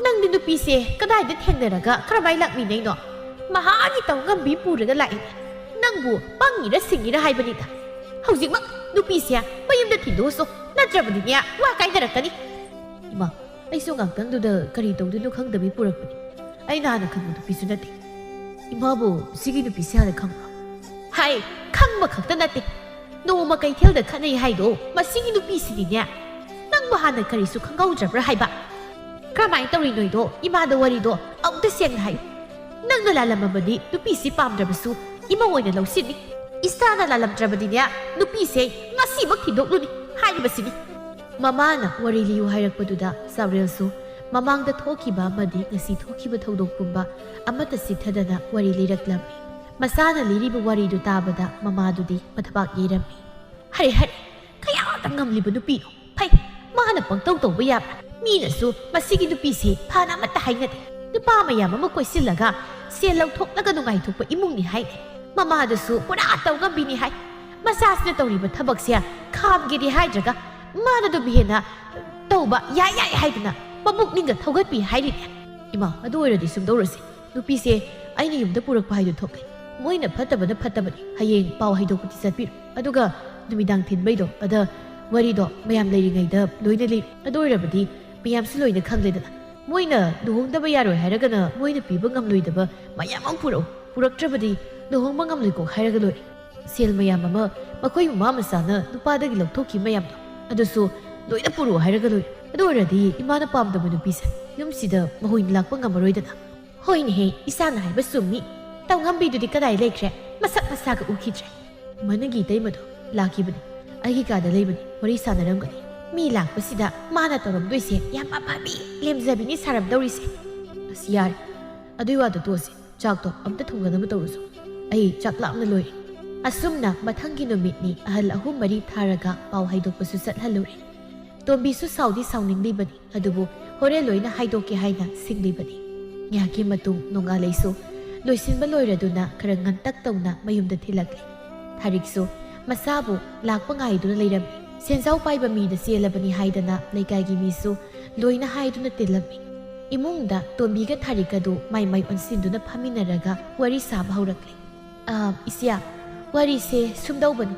ꯅꯪꯗꯤ ꯅꯨꯄꯤꯁꯦ ꯀꯗꯥꯏꯗ ꯊꯦꯡꯅꯔꯒ ꯀꯔꯝꯍꯥꯏ ꯂꯥꯛꯃꯤꯟꯅꯩꯅꯣ? ꯃꯍꯥꯛꯀꯤ ꯇꯧꯉꯝꯕꯤ ꯄꯨꯔꯒ ꯂꯥꯛꯏꯅꯦ꯫ ꯅꯪꯕꯨ ꯄꯪꯉꯤꯔ ꯁꯤꯡꯉꯤꯔ ꯍꯥꯏꯕꯅꯤꯗ꯫ ꯍꯧꯖꯤꯛꯃꯛ ꯅꯨꯄꯤꯁꯦ ꯃꯌꯨꯝꯗ ꯊꯤꯟꯗꯣꯛꯎꯁꯣ, ꯅꯠꯇ꯭ꯔꯕꯗꯤꯅꯦ ꯋꯥ ꯀꯥꯏꯅꯔꯛꯀꯅꯤ꯫" "ꯏꯃꯥ, ꯑꯩꯁꯨ ꯉꯥꯛꯇꯪꯗꯨꯗ ꯀꯔꯤ ꯇꯧꯗꯣꯏꯅꯣ ꯈꯪꯗꯕꯩ ꯄꯨꯔꯛꯄꯅꯤ꯫ ꯑꯩꯅ ꯍꯥꯟꯅ ꯈꯪꯕ ꯅꯨꯄꯤꯁꯨ ꯅꯠꯇꯦ꯫" "ꯏꯃꯥꯕꯨ ꯁꯤꯒꯤ ꯅꯨꯄꯤꯁꯦ ꯍꯥꯟꯅ ꯈꯪꯕ꯭ꯔꯣ?" "ꯍꯥꯏ, ꯈꯪꯕ ꯈꯛꯇ ꯅꯠꯇꯦ, ꯅꯣꯡꯃ ꯀꯩꯊꯦꯜꯗ ꯈꯠꯅꯩ ꯍꯥꯏꯗꯣ ꯃꯁꯤꯒꯤ ꯅꯨꯄꯤꯁꯤꯅꯤꯅꯦ꯫ ꯅꯪꯕꯨ ꯍꯥꯟꯅ ꯀꯔꯤꯁꯨ ꯈꯪꯍꯧꯗ꯭ꯔꯕ꯭ꯔꯥ ꯍꯥꯏꯕ? ꯀꯔꯝꯍꯥꯏꯅ ꯇꯧꯔꯤꯅꯣꯏꯗꯣ ꯏꯃꯥꯗ ꯋꯥꯔꯤꯗꯣ ꯑꯃꯨꯛꯇ ꯁꯦꯡꯅ ꯍꯥꯏꯌꯨ꯫ ꯅꯪꯅ ꯂꯥꯜꯂꯝꯃꯕꯗꯤ ꯅꯨꯄꯤꯁꯤ ꯄꯥꯝꯗ꯭ꯔꯕꯁꯨ ꯏꯃꯧ ꯑꯣꯏꯅ ꯂꯧꯁꯤꯟꯅꯤ꯫ ꯏꯁꯥꯅ ꯂꯥꯜꯂꯝꯗ꯭ꯔꯕꯗꯤꯅꯦ ꯅꯨꯄꯤꯁꯦ ꯉꯁꯤꯃꯛ ꯊꯤꯟꯗꯣꯛꯂꯨꯅꯤ ꯍꯥꯏꯔꯤꯕꯁꯤꯅꯤ꯫" ꯃꯃꯥꯅ ꯋꯥꯔꯤ ꯂꯤꯌꯨ ꯍꯥꯏꯔꯛꯄꯗꯨꯗ ꯆꯥꯎꯔꯦꯜꯁꯨ ꯃꯃꯥꯡꯗ ꯊꯣꯛꯈꯤꯕ ꯑꯃꯗꯤ ꯉꯁꯤ ꯊꯣꯛꯈꯤꯕ ꯊꯧꯗꯣꯛ ꯄꯨꯝꯕ ꯑꯃꯠꯇ ꯆꯤꯠꯊꯗꯅ ꯋꯥꯔꯤ ꯂꯤꯔꯛꯂꯝꯃꯤ꯫ ꯃꯆꯥꯅ ꯂꯤꯔꯤꯕ ꯋꯥꯔꯤꯗꯨ ꯇꯥꯕꯗ ꯃꯃꯥꯗꯨꯗꯤ ꯃꯊꯕꯥꯛ ꯌꯩꯔꯝꯃꯤ꯫ "ꯍꯔꯦ ꯍꯔꯦ, ꯀꯌꯥꯗ ꯉꯝꯂꯤꯕ ꯅꯨꯄꯤꯅꯣ! ꯐꯩ, ꯃꯥꯅ ꯄꯪꯇꯧ ꯇꯧꯕ ꯌꯥꯕ꯭ꯔꯥ? ꯃꯤꯅꯁꯨ ꯃꯁꯤꯒꯤ ꯅꯨꯄꯤꯁꯤ ꯐꯅ ꯑꯃꯠꯇ ꯍꯥꯏꯅꯗꯦ꯫ ꯅꯨꯄꯥ ꯃꯌꯥꯝ ꯑꯃ ꯀꯣꯏꯁꯤꯜꯂꯒ ꯁꯦꯜ ꯂꯧꯊꯣꯛꯂꯒ ꯅꯨꯡꯉꯥꯏꯊꯣꯛꯄ ꯏꯃꯨꯡꯅꯤ ꯍꯥꯏꯅꯦ꯫ ꯃꯃꯥꯗꯁꯨ ꯄꯨꯔꯥ ꯇꯧꯉꯝꯕꯤꯅꯤ ꯍꯥꯏ꯫ ꯃꯆꯥꯁꯤꯅ ꯇꯧꯔꯤꯕ ꯊꯕꯛꯁꯦ ꯈꯥꯝꯒꯦꯗꯤ ꯍꯥꯏꯗ꯭ꯔꯒ ꯃꯥꯅ ꯑꯗꯨꯝ ꯍꯦꯟꯅ ꯇꯧꯕ ꯌꯥꯏ ꯌꯥꯏ ꯍꯥꯏꯗꯅ ꯃꯕꯨꯛꯅꯤꯡꯒ ꯊꯧꯒꯠꯄꯤ ꯍꯥꯏꯔꯤꯅꯦ꯫" "ꯏꯃꯥ, ꯑꯗꯨ ꯑꯣꯏꯔꯗꯤ ꯁꯨꯝ ꯇꯧꯔꯁꯤ꯫ ꯅꯨꯄꯤꯁꯦ ꯑꯩꯅ ꯌꯨꯝꯗ ꯄꯨꯔꯛꯄ ꯍꯥꯏꯗꯣ ꯊꯣꯛꯂꯦ꯫ ꯃꯣꯏꯅ ꯐꯠꯇꯕꯅ ꯐꯠꯇꯕꯅꯤ꯫ ꯍꯌꯦꯡ ꯄꯥꯎ ꯍꯩꯗꯣꯛꯄꯗꯤ ꯆꯠꯄꯤꯔꯣ꯫ ꯑꯗꯨꯒ ꯅꯨꯃꯤꯗꯥꯡ ꯊꯤꯟꯕꯩꯗꯣ ꯑꯗ ꯋꯥꯔꯤꯗꯣ ꯃꯌꯥꯝ ꯂꯩꯔꯤꯉꯩꯗ ꯂꯣꯏꯅ ꯂꯤꯔꯣ꯫ ꯑꯗꯨ ꯑꯣꯏꯔꯕꯗꯤ ꯃꯌꯥꯝꯁꯨ ꯂꯣꯏꯅ ꯈꯪꯂꯦꯗꯅ꯫ ꯃꯣꯏꯅ ꯂꯨꯍꯣꯡꯗꯕ ꯌꯥꯔꯣꯏ ꯍꯥꯏꯔꯒꯅ ꯃꯣꯏꯅ ꯄꯤꯕ ꯉꯝꯂꯣꯏꯗꯕ ꯃꯌꯥꯝ ꯑꯃ ꯄꯨꯔꯛꯎ꯫ ꯄꯨꯔꯛꯇ꯭ꯔꯕꯗꯤ ꯂꯨꯍꯣꯡꯕ ꯉꯝꯂꯣꯏꯀꯣ ꯍꯥꯏꯔꯒ ꯂꯣꯏꯔꯦ꯫ ꯁꯦꯜ ꯃꯌꯥꯝ ꯑꯃ ꯃꯈꯣꯏ ꯃꯃꯥ ꯃꯆꯥꯅ ꯅꯨꯄꯥꯗꯒꯤ ꯂꯧꯊꯣꯛꯈꯤꯕ ꯃꯌꯥꯝꯗꯣ ꯑꯗꯨꯁꯨ ꯂꯣꯏꯅ ꯄꯨꯔꯛꯎ ꯍꯥꯏꯔꯒ ꯂꯣꯏꯔꯦ꯫ ꯑꯗꯨ ꯑꯣꯏꯔꯗꯤ ꯏꯃꯥꯅ ꯄꯥꯝꯗꯕ ꯅꯨꯄꯤꯁꯦ ꯌꯨꯝꯁꯤꯗ ꯃꯍꯨꯝ ꯂꯥꯛꯄ ꯉꯝꯃꯔꯣꯏꯗꯅ꯫" "ꯍꯣꯏꯅꯦꯍꯦ, ꯏꯆꯥꯅ ꯍꯥꯏꯕ ꯆꯨꯝꯃꯤ꯫ ꯇꯧꯉꯝꯕꯤꯗꯨꯗꯤ ꯀꯗꯥꯏ ꯂꯩꯈ꯭ꯔꯦ? ꯃꯁꯛ ꯃꯁꯥꯒ ꯎꯈꯤꯗ꯭ꯔꯦ꯫" "ꯃꯅꯤꯡꯒꯤ ꯏꯇꯩꯃꯗꯣ ꯂꯥꯛꯈꯤꯕꯅꯤ꯫ ꯑꯩꯒꯤ ꯀꯥꯗ ꯂꯩꯕꯅꯤ, ꯋꯥꯔꯤ ꯁꯥꯟꯅꯔꯝꯒꯅꯤ꯫" ꯃꯤ ꯂꯥꯛꯄꯁꯤꯗ ꯃꯥꯅ ꯇꯧꯔꯝꯗꯣꯏꯁꯦ ꯌꯥꯝ ꯑꯐꯕꯤ, ꯂꯦꯝꯖꯕꯤꯅꯤ ꯁꯥꯔꯝꯗꯧꯔꯤꯁꯦ꯫ ꯑꯁ, ꯌꯥꯔꯦ, ꯑꯗꯨꯏ ꯋꯥꯗꯣ ꯇꯣꯛꯑꯁꯦ꯫ ꯆꯥꯛꯇꯣ ꯑꯝꯇ ꯊꯣꯡꯒꯗꯕ ꯇꯧꯔꯨꯁꯣ꯫ ꯑꯩ ꯆꯥꯛ ꯂꯥꯝꯅ ꯂꯣꯏꯔꯦ꯫ ꯑꯁꯨꯝꯅ ꯃꯊꯪꯒꯤ ꯅꯨꯃꯤꯠꯅꯤ ꯑꯍꯜ ꯑꯍꯨꯝ ꯃꯔꯤ ꯊꯥꯔꯒ ꯄꯥꯎ ꯍꯥꯏꯗꯣꯛꯄꯁꯨ ꯆꯠꯍꯜꯂꯨꯔꯦ꯫ ꯇꯣꯝꯕꯤꯁꯨ ꯁꯥꯎꯗꯤ ꯁꯥꯎꯅꯤꯡꯂꯤꯕꯅꯤ, ꯑꯗꯨꯕꯨ ꯍꯣꯔꯦꯟ ꯂꯣꯏꯅ ꯍꯥꯏꯗꯣꯛꯀꯦ ꯍꯥꯏꯅ ꯁꯤꯡꯂꯤꯕꯅꯤ꯫ ꯉꯥꯏꯍꯥꯛꯀꯤ ꯃꯇꯨꯡ ꯅꯣꯡꯉꯥꯜꯂꯩꯁꯨ ꯂꯣꯏꯁꯤꯟꯕ ꯂꯣꯏꯔꯗꯨꯅ ꯈꯔ ꯉꯟꯇꯛ ꯇꯧꯅ ꯃꯌꯨꯝꯗ ꯊꯤꯜꯂꯛꯂꯦ꯫ ꯊꯥꯔꯤꯛꯁꯨ ꯃꯆꯥꯕꯨ ꯂꯥꯛꯄ ꯉꯥꯏꯗꯨꯅ ꯂꯩꯔꯝꯃꯤ꯫ ꯁꯦꯟꯖꯥꯎ ꯄꯥꯏꯕ ꯃꯤꯗ ꯆꯦꯜꯂꯕꯅꯤ ꯍꯥꯏꯗꯅ ꯂꯩꯀꯥꯏꯒꯤ ꯃꯤꯁꯨ ꯂꯣꯏꯅ ꯍꯥꯏꯗꯨꯅ ꯇꯤꯜꯂꯝꯃꯤ꯫ ꯏꯃꯨꯡꯗ ꯇꯣꯝꯕꯤꯒ ꯊꯥꯔꯤꯛꯀꯗꯨ ꯃꯥꯏ ꯃꯥꯏ ꯑꯣꯟꯁꯤꯟꯗꯨꯅ ꯐꯝꯃꯤꯟꯅꯔꯒ ꯋꯥꯔꯤ ꯁꯥꯕ ꯍꯧꯔꯛꯂꯦ꯫ "ꯑ, ꯏꯆꯦ, ꯋꯥꯔꯤꯁꯦ ꯁꯨꯝꯗꯧꯕꯅꯤ꯫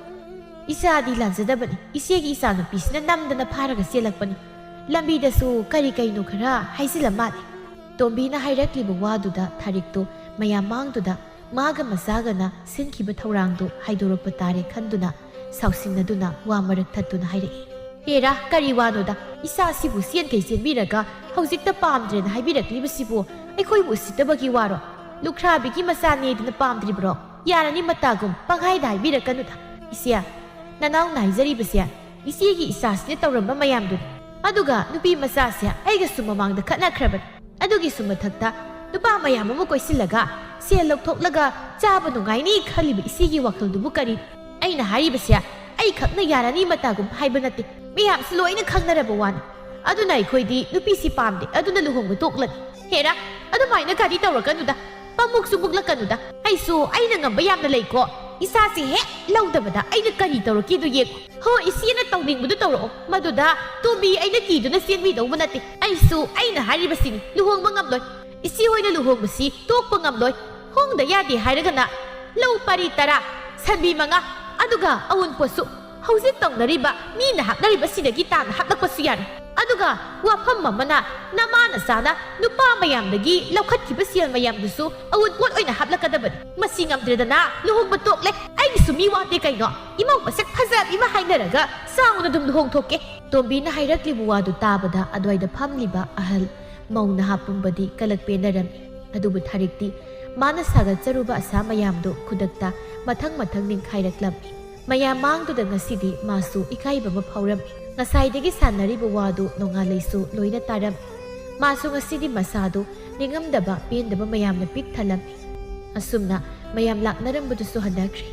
ꯏꯆꯥꯗꯤ ꯂꯥꯟꯖꯗꯕꯅꯤ꯫ ꯏꯆꯦꯒꯤ ꯏꯆꯥꯅꯨꯄꯤꯁꯤꯅ ꯅꯝꯗꯅ ꯐꯥꯔꯒ ꯆꯦꯜꯂꯛꯄꯅꯤ꯫ ꯂꯝꯕꯤꯗꯁꯨ ꯀꯔꯤ ꯀꯩꯅꯣ ꯈꯔ ꯍꯥꯏꯖꯤꯜꯂ ꯃꯥꯜꯂꯦ꯫" ꯇꯣꯝꯕꯤꯅ ꯍꯥꯏꯔꯛꯂꯤꯕ ꯋꯥꯗꯨꯗ ꯊꯥꯔꯤꯛꯇꯨ ꯃꯌꯥꯝ ꯃꯥꯡꯗꯨꯗ ꯃꯥꯒ ꯃꯆꯥꯒꯅ ꯁꯤꯟꯈꯤꯕ ꯊꯧꯔꯥꯡꯗꯨ ꯍꯥꯏꯗꯣꯔꯛꯄ ꯇꯥꯔꯦ ꯈꯟꯗꯨꯅ ꯁꯥꯎꯁꯤꯟꯅꯗꯨꯅ ꯋꯥ ꯃꯔꯛ ꯊꯠꯇꯨꯅ ꯍꯥꯏꯔꯛꯏ꯫ "ꯍꯦꯔꯥ, ꯀꯔꯤ ꯋꯥꯅꯣꯗ? ꯏꯆꯥꯁꯤꯕꯨ ꯆꯦꯟꯈꯩ ꯆꯦꯟꯕꯤꯔꯒ ꯍꯧꯖꯤꯛꯇ ꯄꯥꯝꯗ꯭ꯔꯦꯅ ꯍꯥꯏꯕꯤꯔꯛꯂꯤꯕꯁꯤꯕꯨ ꯑꯩꯈꯣꯏꯕꯨ ꯎꯁꯤꯠꯇꯕꯒꯤ ꯋꯥꯔꯣ? ꯂꯨꯈ꯭ꯔꯥꯕꯤꯒꯤ ꯃꯆꯥꯅꯦꯗꯅ ꯄꯥꯝꯗ꯭ꯔꯤꯕ꯭ꯔꯣ? ꯌꯥꯔꯅꯤ ꯃꯇꯥꯒꯨꯝ ꯄꯪꯍꯥꯏꯗ ꯍꯥꯏꯕꯤꯔꯛꯀꯅꯨꯗ꯫ ꯏꯆꯦ, ꯅꯅꯥꯎꯅ ꯍꯥꯏꯖꯔꯤꯕꯁꯦ ꯏꯆꯦꯒꯤ ꯏꯆꯥꯁꯤꯅ ꯇꯧꯔꯝꯕ ꯃꯌꯥꯝꯗꯨꯅꯤ꯫ ꯑꯗꯨꯒ ꯅꯨꯄꯤ ꯃꯆꯥꯁꯦ ꯑꯩꯒꯁꯨ ꯃꯃꯥꯡꯗ ꯈꯠꯅꯈ꯭ꯔꯕꯅꯤ꯫ ꯑꯗꯨꯒꯤꯁꯨ ꯃꯊꯛꯇ ꯅꯨꯄꯥ ꯃꯌꯥꯝ ꯑꯃ ꯀꯣꯏꯁꯤꯜꯂꯒ ꯁꯦꯜ ꯂꯧꯊꯣꯛꯂꯒ ꯆꯥꯕ ꯅꯨꯡꯉꯥꯏꯅꯤ ꯈꯜꯂꯤꯕ ꯏꯆꯦꯒꯤ ꯋꯥꯈꯜꯗꯨꯕꯨ ꯀꯔꯤ? ꯑꯩꯅ ꯍꯥꯏꯔꯤꯕꯁꯦ ꯑꯩꯈꯛꯅ ꯌꯥꯔꯅꯤ ꯃꯇꯥꯒꯨꯝ ꯍꯥꯏꯕ ꯅꯠꯇꯦ, ꯃꯌꯥꯝꯁꯨ ꯂꯣꯏꯅ ꯈꯪꯅꯔꯕ ꯋꯥꯅꯤ꯫ ꯑꯗꯨꯅ ꯑꯩꯈꯣꯏꯗꯤ ꯅꯨꯄꯤꯁꯤ ꯄꯥꯝꯗꯦ, ꯑꯗꯨꯅ ꯂꯨꯍꯣꯡꯕ ꯇꯣꯛꯂꯅꯤ꯫" "ꯍꯦꯔꯥ, ꯑꯗꯨꯃꯥꯏꯅ ꯒꯥꯔꯤ ꯇꯧꯔꯛꯀꯅꯨꯗ, ꯄꯥꯃꯨꯛꯁꯨ ꯃꯨꯛꯂꯛꯀꯅꯨꯗ꯫ ꯑꯩꯁꯨ ꯑꯩꯅ ꯉꯝꯕ ꯌꯥꯝꯅ ꯂꯩꯀꯣ꯫ ꯏꯆꯥꯁꯤ ꯍꯦꯛ ꯂꯧꯗꯕꯗ ꯑꯩꯅ ꯀꯔꯤ ꯇꯧꯔꯛꯀꯦꯗꯣ ꯌꯦꯡꯉꯣ꯫ ꯍꯣ, ꯏꯆꯦꯅ ꯇꯧꯅꯤꯡꯕꯗꯨ ꯇꯧꯔꯛꯑꯣ, ꯃꯗꯨꯗ ꯇꯣꯝꯕꯤ ꯑꯩꯅ ꯀꯤꯗꯨꯅ ꯆꯦꯟꯕꯤꯗꯧꯕ ꯅꯠꯇꯦ꯫ ꯑꯩꯁꯨ ꯑꯩꯅ ꯍꯥꯏꯔꯤꯕꯁꯤꯅꯤ, ꯂꯨꯍꯣꯡꯕ ꯉꯝꯂꯣꯏ꯫ ꯏꯆꯦ ꯍꯣꯏꯅ ꯂꯨꯍꯣꯡꯕꯁꯤ ꯇꯣꯛꯄ ꯉꯝꯂꯣꯏ꯫ ꯍꯣꯡꯗ ꯌꯥꯗꯦ ꯍꯥꯏꯔꯒꯅ ꯂꯧ ꯄꯔꯤ ꯇꯔꯥ, ꯁꯟꯕꯤ ꯃꯉꯥ, ꯑꯗꯨꯒ ꯑꯋꯨꯟꯄꯣꯠꯁꯨ ꯍꯧꯖꯤꯛ ꯇꯧꯅꯔꯤꯕ ꯃꯤꯅ ꯍꯥꯞꯅꯔꯤꯕꯁꯤꯗꯒꯤ ꯇꯥꯅ ꯍꯥꯞꯂꯛꯄꯁꯨ ꯌꯥꯔꯦ꯫ ꯑꯗꯨꯒ ꯋꯥꯐꯝ ꯑꯃꯅ, ꯅꯃꯥ ꯅꯆꯥꯅ ꯅꯨꯄꯥ ꯃꯌꯥꯝꯗꯒꯤ ꯂꯧꯈꯠꯈꯤꯕ ꯁꯦꯜ ꯃꯌꯥꯝꯗꯨꯁꯨ ꯑꯋꯨꯟꯄꯣꯠ ꯑꯣꯏꯅ ꯍꯥꯞꯂꯛꯀꯗꯕꯅꯤ꯫ ꯃꯁꯤ ꯉꯝꯗ꯭ꯔꯦꯗꯅ ꯂꯨꯍꯣꯡꯕ ꯇꯣꯛꯂꯦ꯫ ꯑꯩꯒꯤꯁꯨ ꯃꯤ ꯋꯥꯠꯇꯦ ꯀꯩꯅꯣ꯫ ꯏꯃꯧ ꯃꯁꯛ ꯐꯖꯕꯤ ꯑꯃ ꯍꯥꯏꯅꯔꯒ ꯆꯥꯎꯅ ꯑꯗꯨꯝ ꯂꯨꯍꯣꯡꯊꯣꯛꯀꯦ꯫" ꯇꯣꯝꯕꯤꯅ ꯍꯥꯏꯔꯛꯂꯤꯕ ꯋꯥꯗꯨ ꯇꯥꯕꯗ ꯑꯗ꯭ꯋꯥꯏꯗ ꯐꯝꯂꯤꯕ ꯑꯍꯜ ꯃꯧ ꯅꯍꯥ ꯄꯨꯝꯕꯗꯤ ꯀꯂꯛ ꯄꯦꯟꯅꯔꯝꯃꯤ꯫ ꯑꯗꯨꯕꯨ ꯊꯥꯔꯤꯛꯇꯤ ꯃꯥꯅ ꯁꯥꯒꯠꯆꯔꯨꯕ ꯑꯁꯥ ꯃꯌꯥꯝꯗꯨ ꯈꯨꯗꯛꯇ ꯃꯊꯪ ꯃꯊꯪ ꯅꯤꯡꯈꯥꯏꯔꯛꯂꯝꯃꯤ꯫ ꯃꯌꯥꯝ ꯃꯥꯡꯗꯨꯗ ꯉꯁꯤꯗꯤ ꯃꯥꯁꯨ ꯏꯀꯥꯏꯕ ꯑꯃ ꯐꯥꯎꯔꯝꯃꯤ꯫ ꯉꯁꯥꯏꯗꯒꯤ ꯁꯥꯟꯅꯔꯤꯕ ꯋꯥꯗꯨ ꯅꯣꯡꯉꯥꯜꯂꯩꯁꯨ ꯂꯣꯏꯅ ꯇꯥꯔꯝꯃꯤ꯫ ꯃꯥꯁꯨ ꯉꯁꯤꯗꯤ ꯃꯁꯥꯗꯨ ꯅꯤꯡꯉꯝꯗꯕ ꯄꯦꯟꯗꯕ ꯃꯌꯥꯝꯅ ꯄꯤꯛ ꯊꯜꯂꯝꯃꯤ꯫ ꯑꯁꯨꯝꯅ ꯃꯌꯥꯝ ꯂꯥꯛꯅꯔꯝꯕꯗꯨꯁꯨ ꯍꯟꯅꯈ꯭ꯔꯦ꯫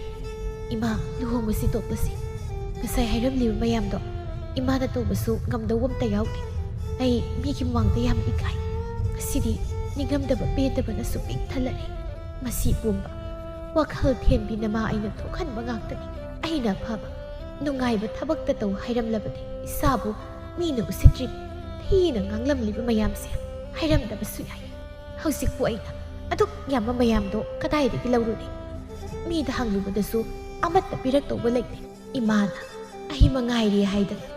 "ꯏꯃꯥ, ꯂꯨꯍꯣꯡꯕꯁꯤ ꯇꯣꯛꯂꯁꯤ꯫ ꯉꯁꯥꯏ ꯍꯥꯏꯔꯝꯂꯤꯕ ꯃꯌꯥꯝꯗꯣ ꯏꯃꯥꯅ ꯇꯧꯕꯁꯨ ꯉꯝꯗꯧꯕ ꯑꯝꯇ ꯌꯥꯎꯗꯦ꯫ ꯑꯩ ꯃꯤꯒꯤ ꯃꯃꯥꯡꯗ ꯌꯥꯝ ꯏꯀꯥꯏ꯫ ꯉꯁꯤꯗꯤ ꯅꯤꯡꯉꯝꯗꯕ ꯄꯦꯟꯗꯕꯅꯁꯨ ꯄꯤꯛ ꯊꯜꯂꯔꯦ꯫ ꯃꯁꯤ ꯄꯨꯝꯕ ꯋꯥꯈꯜ ꯊꯦꯟꯕꯤ ꯅꯃꯥ ꯑꯩꯅ ꯊꯣꯛꯍꯟꯕ ꯉꯥꯛꯇꯅꯤ꯫ ꯑꯩꯅ ꯑꯐꯕ, ꯅꯨꯡꯉꯥꯏꯕ ꯊꯕꯛꯇ ꯇꯧ ꯍꯥꯏꯔꯝꯂꯕꯗꯤ ꯏꯁꯥꯕꯨ ꯃꯤꯅ ꯎꯁꯤꯠꯇ꯭ꯔꯤꯕ, ꯊꯤꯅ ꯉꯥꯡꯂꯝꯂꯤꯕ ꯃꯌꯥꯝꯁꯦ ꯍꯥꯏꯔꯝꯗꯕꯁꯨ ꯌꯥꯏ꯫ ꯍꯧꯖꯤꯛꯄꯨ ꯑꯩꯅ ꯑꯗꯨꯛ ꯌꯥꯝꯕ ꯃꯌꯥꯝꯗꯣ ꯀꯗꯥꯏꯗꯒꯤ ꯂꯧꯔꯨꯅꯤ? ꯃꯤꯗ ꯍꯪꯂꯨꯕꯗꯁꯨ ꯑꯃꯠꯇ ꯄꯤꯔꯛꯇꯧꯕ ꯂꯩꯇꯦ꯫ ꯏꯃꯥꯅ ꯑꯩ ꯃꯉꯥꯏꯔꯦ ꯍꯥꯏꯗꯅ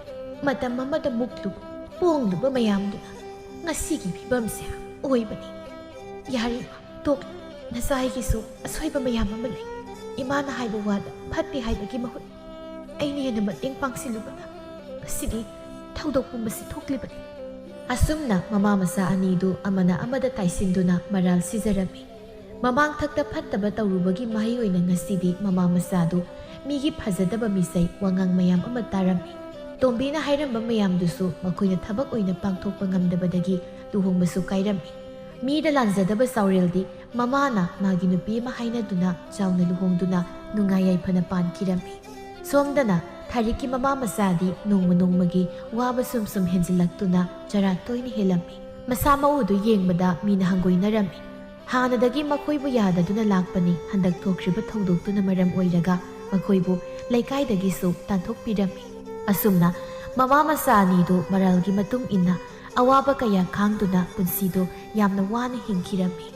ꯃꯇꯝ ꯑꯃꯗ ꯃꯨꯛꯂꯨꯕ, ꯄꯣꯡꯂꯨꯕ ꯃꯌꯥꯝꯗꯨꯅ ꯉꯁꯤꯒꯤ ꯐꯤꯕꯝꯁꯦ ꯑꯣꯏꯕꯅꯤ꯫ ꯌꯥꯔꯦ, ꯇꯣꯛ꯫ ꯅꯆꯥ ꯑꯩꯒꯤꯁꯨ ꯑꯁꯣꯏꯕ ꯃꯌꯥꯝ ꯑꯃ ꯂꯩ꯫ ꯏꯃꯥꯅ ꯍꯥꯏꯕ ꯋꯥꯗ ꯐꯠꯇꯦ ꯍꯥꯏꯕꯒꯤ ꯃꯍꯨꯠ ꯑꯩꯅ ꯍꯦꯟꯅ ꯃꯇꯦꯡ ꯄꯥꯡꯁꯤꯜꯂꯨꯕꯅ ꯉꯁꯤꯗꯤ ꯊꯧꯗꯣꯛ ꯄꯨꯝꯕꯁꯤ ꯊꯣꯛꯂꯤꯕꯅꯤ꯫" ꯑꯁꯨꯝꯅ ꯃꯃꯥ ꯃꯆꯥ ꯑꯅꯤꯗꯨ ꯑꯃꯅ ꯑꯃꯗ ꯇꯥꯏꯁꯤꯟꯗꯨꯅ ꯃꯔꯥꯜ ꯁꯤꯖꯔꯝꯃꯤ꯫ ꯃꯃꯥꯡꯊꯛꯇ ꯐꯠꯇꯕ ꯇꯧꯔꯨꯕꯒꯤ ꯃꯍꯩ ꯑꯣꯏꯅ ꯉꯁꯤꯗꯤ ꯃꯃꯥ ꯃꯆꯥꯗꯨ ꯃꯤꯒꯤ ꯐꯖꯗꯕ ꯃꯤꯁꯩ ꯋꯥꯉꯥꯡ ꯃꯌꯥꯝ ꯑꯃ ꯇꯥꯔꯝꯃꯤ꯫ ꯇꯣꯝꯕꯤꯅ ꯍꯥꯏꯔꯝꯕ ꯃꯌꯥꯝꯗꯨꯁꯨ ꯃꯈꯣꯏꯅ ꯊꯕꯛ ꯑꯣꯏꯅ ꯄꯥꯡꯊꯣꯛꯄ ꯉꯝꯗꯕꯗꯒꯤ ꯂꯨꯍꯣꯡꯕꯁꯨ ꯀꯥꯏꯔꯝꯃꯤ꯫ ꯃꯤꯗ ꯂꯥꯟꯖꯗꯕ ꯆꯥꯎꯔꯦꯜꯗꯤ ꯃꯃꯥꯅ ꯃꯥꯒꯤ ꯅꯨꯄꯤ ꯑꯃ ꯍꯥꯏꯅꯗꯨꯅ ꯆꯥꯎꯅ ꯂꯨꯍꯣꯡꯗꯨꯅ ꯅꯨꯡꯉꯥꯏ ꯌꯥꯏꯐꯅ ꯄꯥꯟꯈꯤꯔꯝꯃꯤ꯫ ꯁꯣꯝꯗꯅ ꯊꯥꯔꯤꯛꯀꯤ ꯃꯃꯥ ꯃꯆꯥꯗꯤ ꯅꯣꯡꯃ ꯅꯣꯡꯃꯒꯤ ꯋꯥꯕ ꯁꯨꯝ ꯁꯨꯝ ꯍꯦꯟꯖꯤꯜꯂꯛꯇꯨꯅ ꯆꯔꯥ ꯇꯣꯏꯅ ꯍꯦꯜꯂꯝꯃꯤ꯫ ꯃꯁꯥ ꯃꯎꯗꯨ ꯌꯦꯡꯕꯗ ꯃꯤꯅ ꯍꯪꯒꯣꯏꯅꯔꯝꯃꯤ꯫ ꯍꯥꯟꯅꯗꯒꯤ ꯃꯈꯣꯏꯕꯨ ꯌꯥꯗꯗꯨꯅ ꯂꯥꯛꯄꯅꯤ, ꯍꯟꯗꯛ ꯊꯣꯛꯈ꯭ꯔꯤꯕ ꯊꯧꯗꯣꯛꯇꯨꯅ ꯃꯔꯝ ꯑꯣꯏꯔꯒ ꯃꯈꯣꯏꯕꯨ ꯂꯩꯀꯥꯏꯗꯒꯤꯁꯨ ꯇꯥꯟꯊꯣꯛꯄꯤꯔꯝꯃꯤ꯫ ꯑꯁꯨꯝꯅ ꯃꯃꯥ ꯃꯆꯥ ꯑꯅꯤꯗꯨ ꯃꯔꯥꯜꯒꯤ ꯃꯇꯨꯡ ꯏꯟꯅ ꯑꯋꯥꯕ ꯀꯌꯥ ꯈꯥꯡꯗꯨꯅ ꯄꯨꯟꯁꯤꯗꯨ ꯌꯥꯝꯅ ꯋꯥꯅ ꯍꯤꯡꯈꯤꯔꯝꯃꯤ꯫